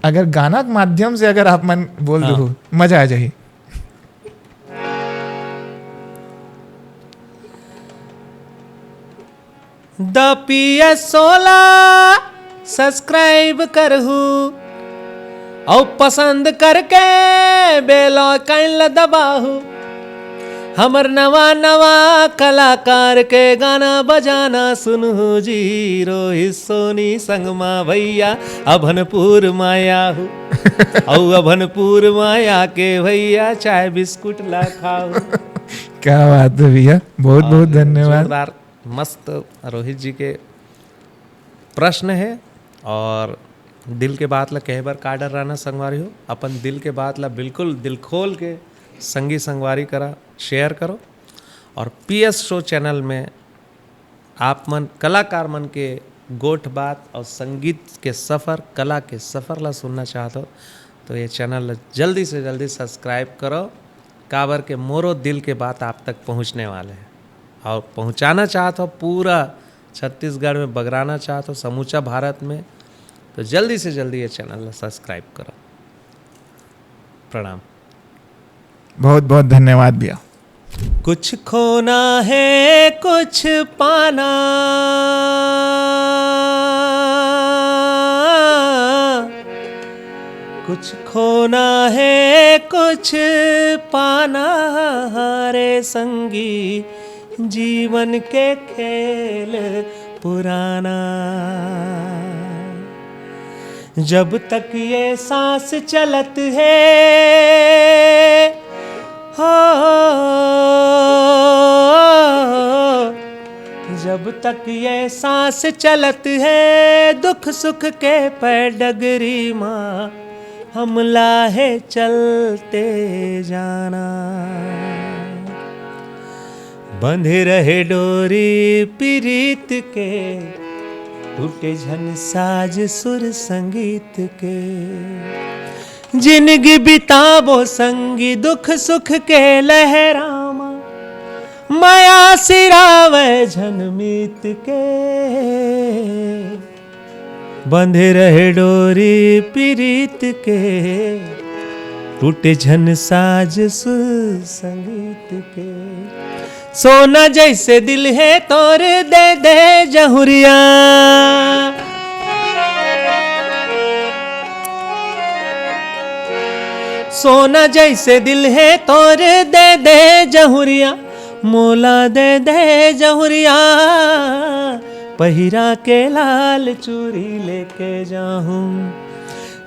अगर गाना के माध्यम से अगर आप मन बोल हाँ। दो, मजा आ जाही। द पीएस शो ला सब्सक्राइब करहू, अउ पसंद करके बेल आइकन ला दबाहू। हमर नवा नवा कलाकार के गाना बजाना सुनहू जी। रोहित सोनी संगमा भैया अभनपुर माया हूँ। अउ अभनपुर माया के भैया चाय बिस्कुट ला खाहू। क्या बात है भैया, बहुत बहुत और धन्यवाद। जोरदार, मस्त रोहित जी के प्रश्न है। और दिल के बात ला कहे बर का डर रहना संगवारी हो, अपन दिल के बात ला बिल्कुल दिल खोल के संगी संगवारी करा शेयर करो। और पीएस शो चैनल में आप मन कलाकार मन के गोठ बात और संगीत के सफर, कला के सफर ला सुनना चाहत हो तो ये चैनल ला जल्दी से जल्दी सब्सक्राइब करो, काबर के मोरो दिल के बात आप तक पहुँचने वाले हैं। और पहुँचाना चाहत हो पूरा छत्तीसगढ़ में, बगराना चाहत हो समूचा भारत में, तो जल्दी से जल्दी ये चैनल ला सब्सक्राइब करो। प्रणाम। बहुत बहुत धन्यवाद भैया। कुछ खोना है कुछ पाना, कुछ खोना है कुछ पाना रे संगी, जीवन के खेल पुराना। जब तक ये सांस चलत है, हो, जब तक ये सांस चलत है, दुख सुख के पैडगरी माँ हमला है चलते जाना। बंधे रहे डोरी पीरीत के, टूटे झन साज सुर संगीत के। जिनगी बिताबो संगी दुख सुख के लहरामा, मया सिरावे झन मीत के। बंधे रहे डोरी पीरीत के, टूटे झन साज सुर संगीत के। सोना जैसे दिल है तोर, दे दे जहुरिया। सोना जैसे दिल है तोर, दे दे जहुरिया, मोला दे दे जहुरिया। पहिरा के लाल चूरी लेके जाहूँ,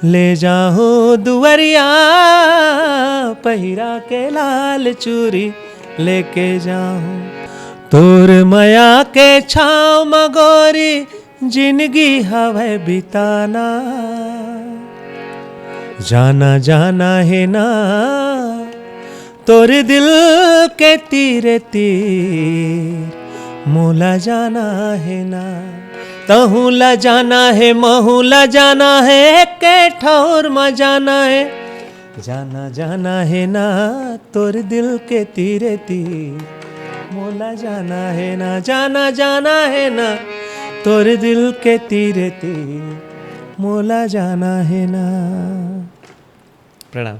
ले जाहूँ दुवरिया। पहिरा के लाल चूरी लेके जाहूँ, तोर मया के छाँव म गोरी जिनगी हवय बिताना। जाना जाना हे ना तोर दिल के तीरे तीर, मोला जाना हे ना। तहूँ ला जाना हे, महूँ ला जाना हे, एके ठौर म जाना हे। जाना जाना हे ना तोर दिल के तीरे तीर, मोला जाना हे ना। जाना जाना हे ना तोर दिल के तीरे तीर, मोला जाना हे ना। प्रणाम।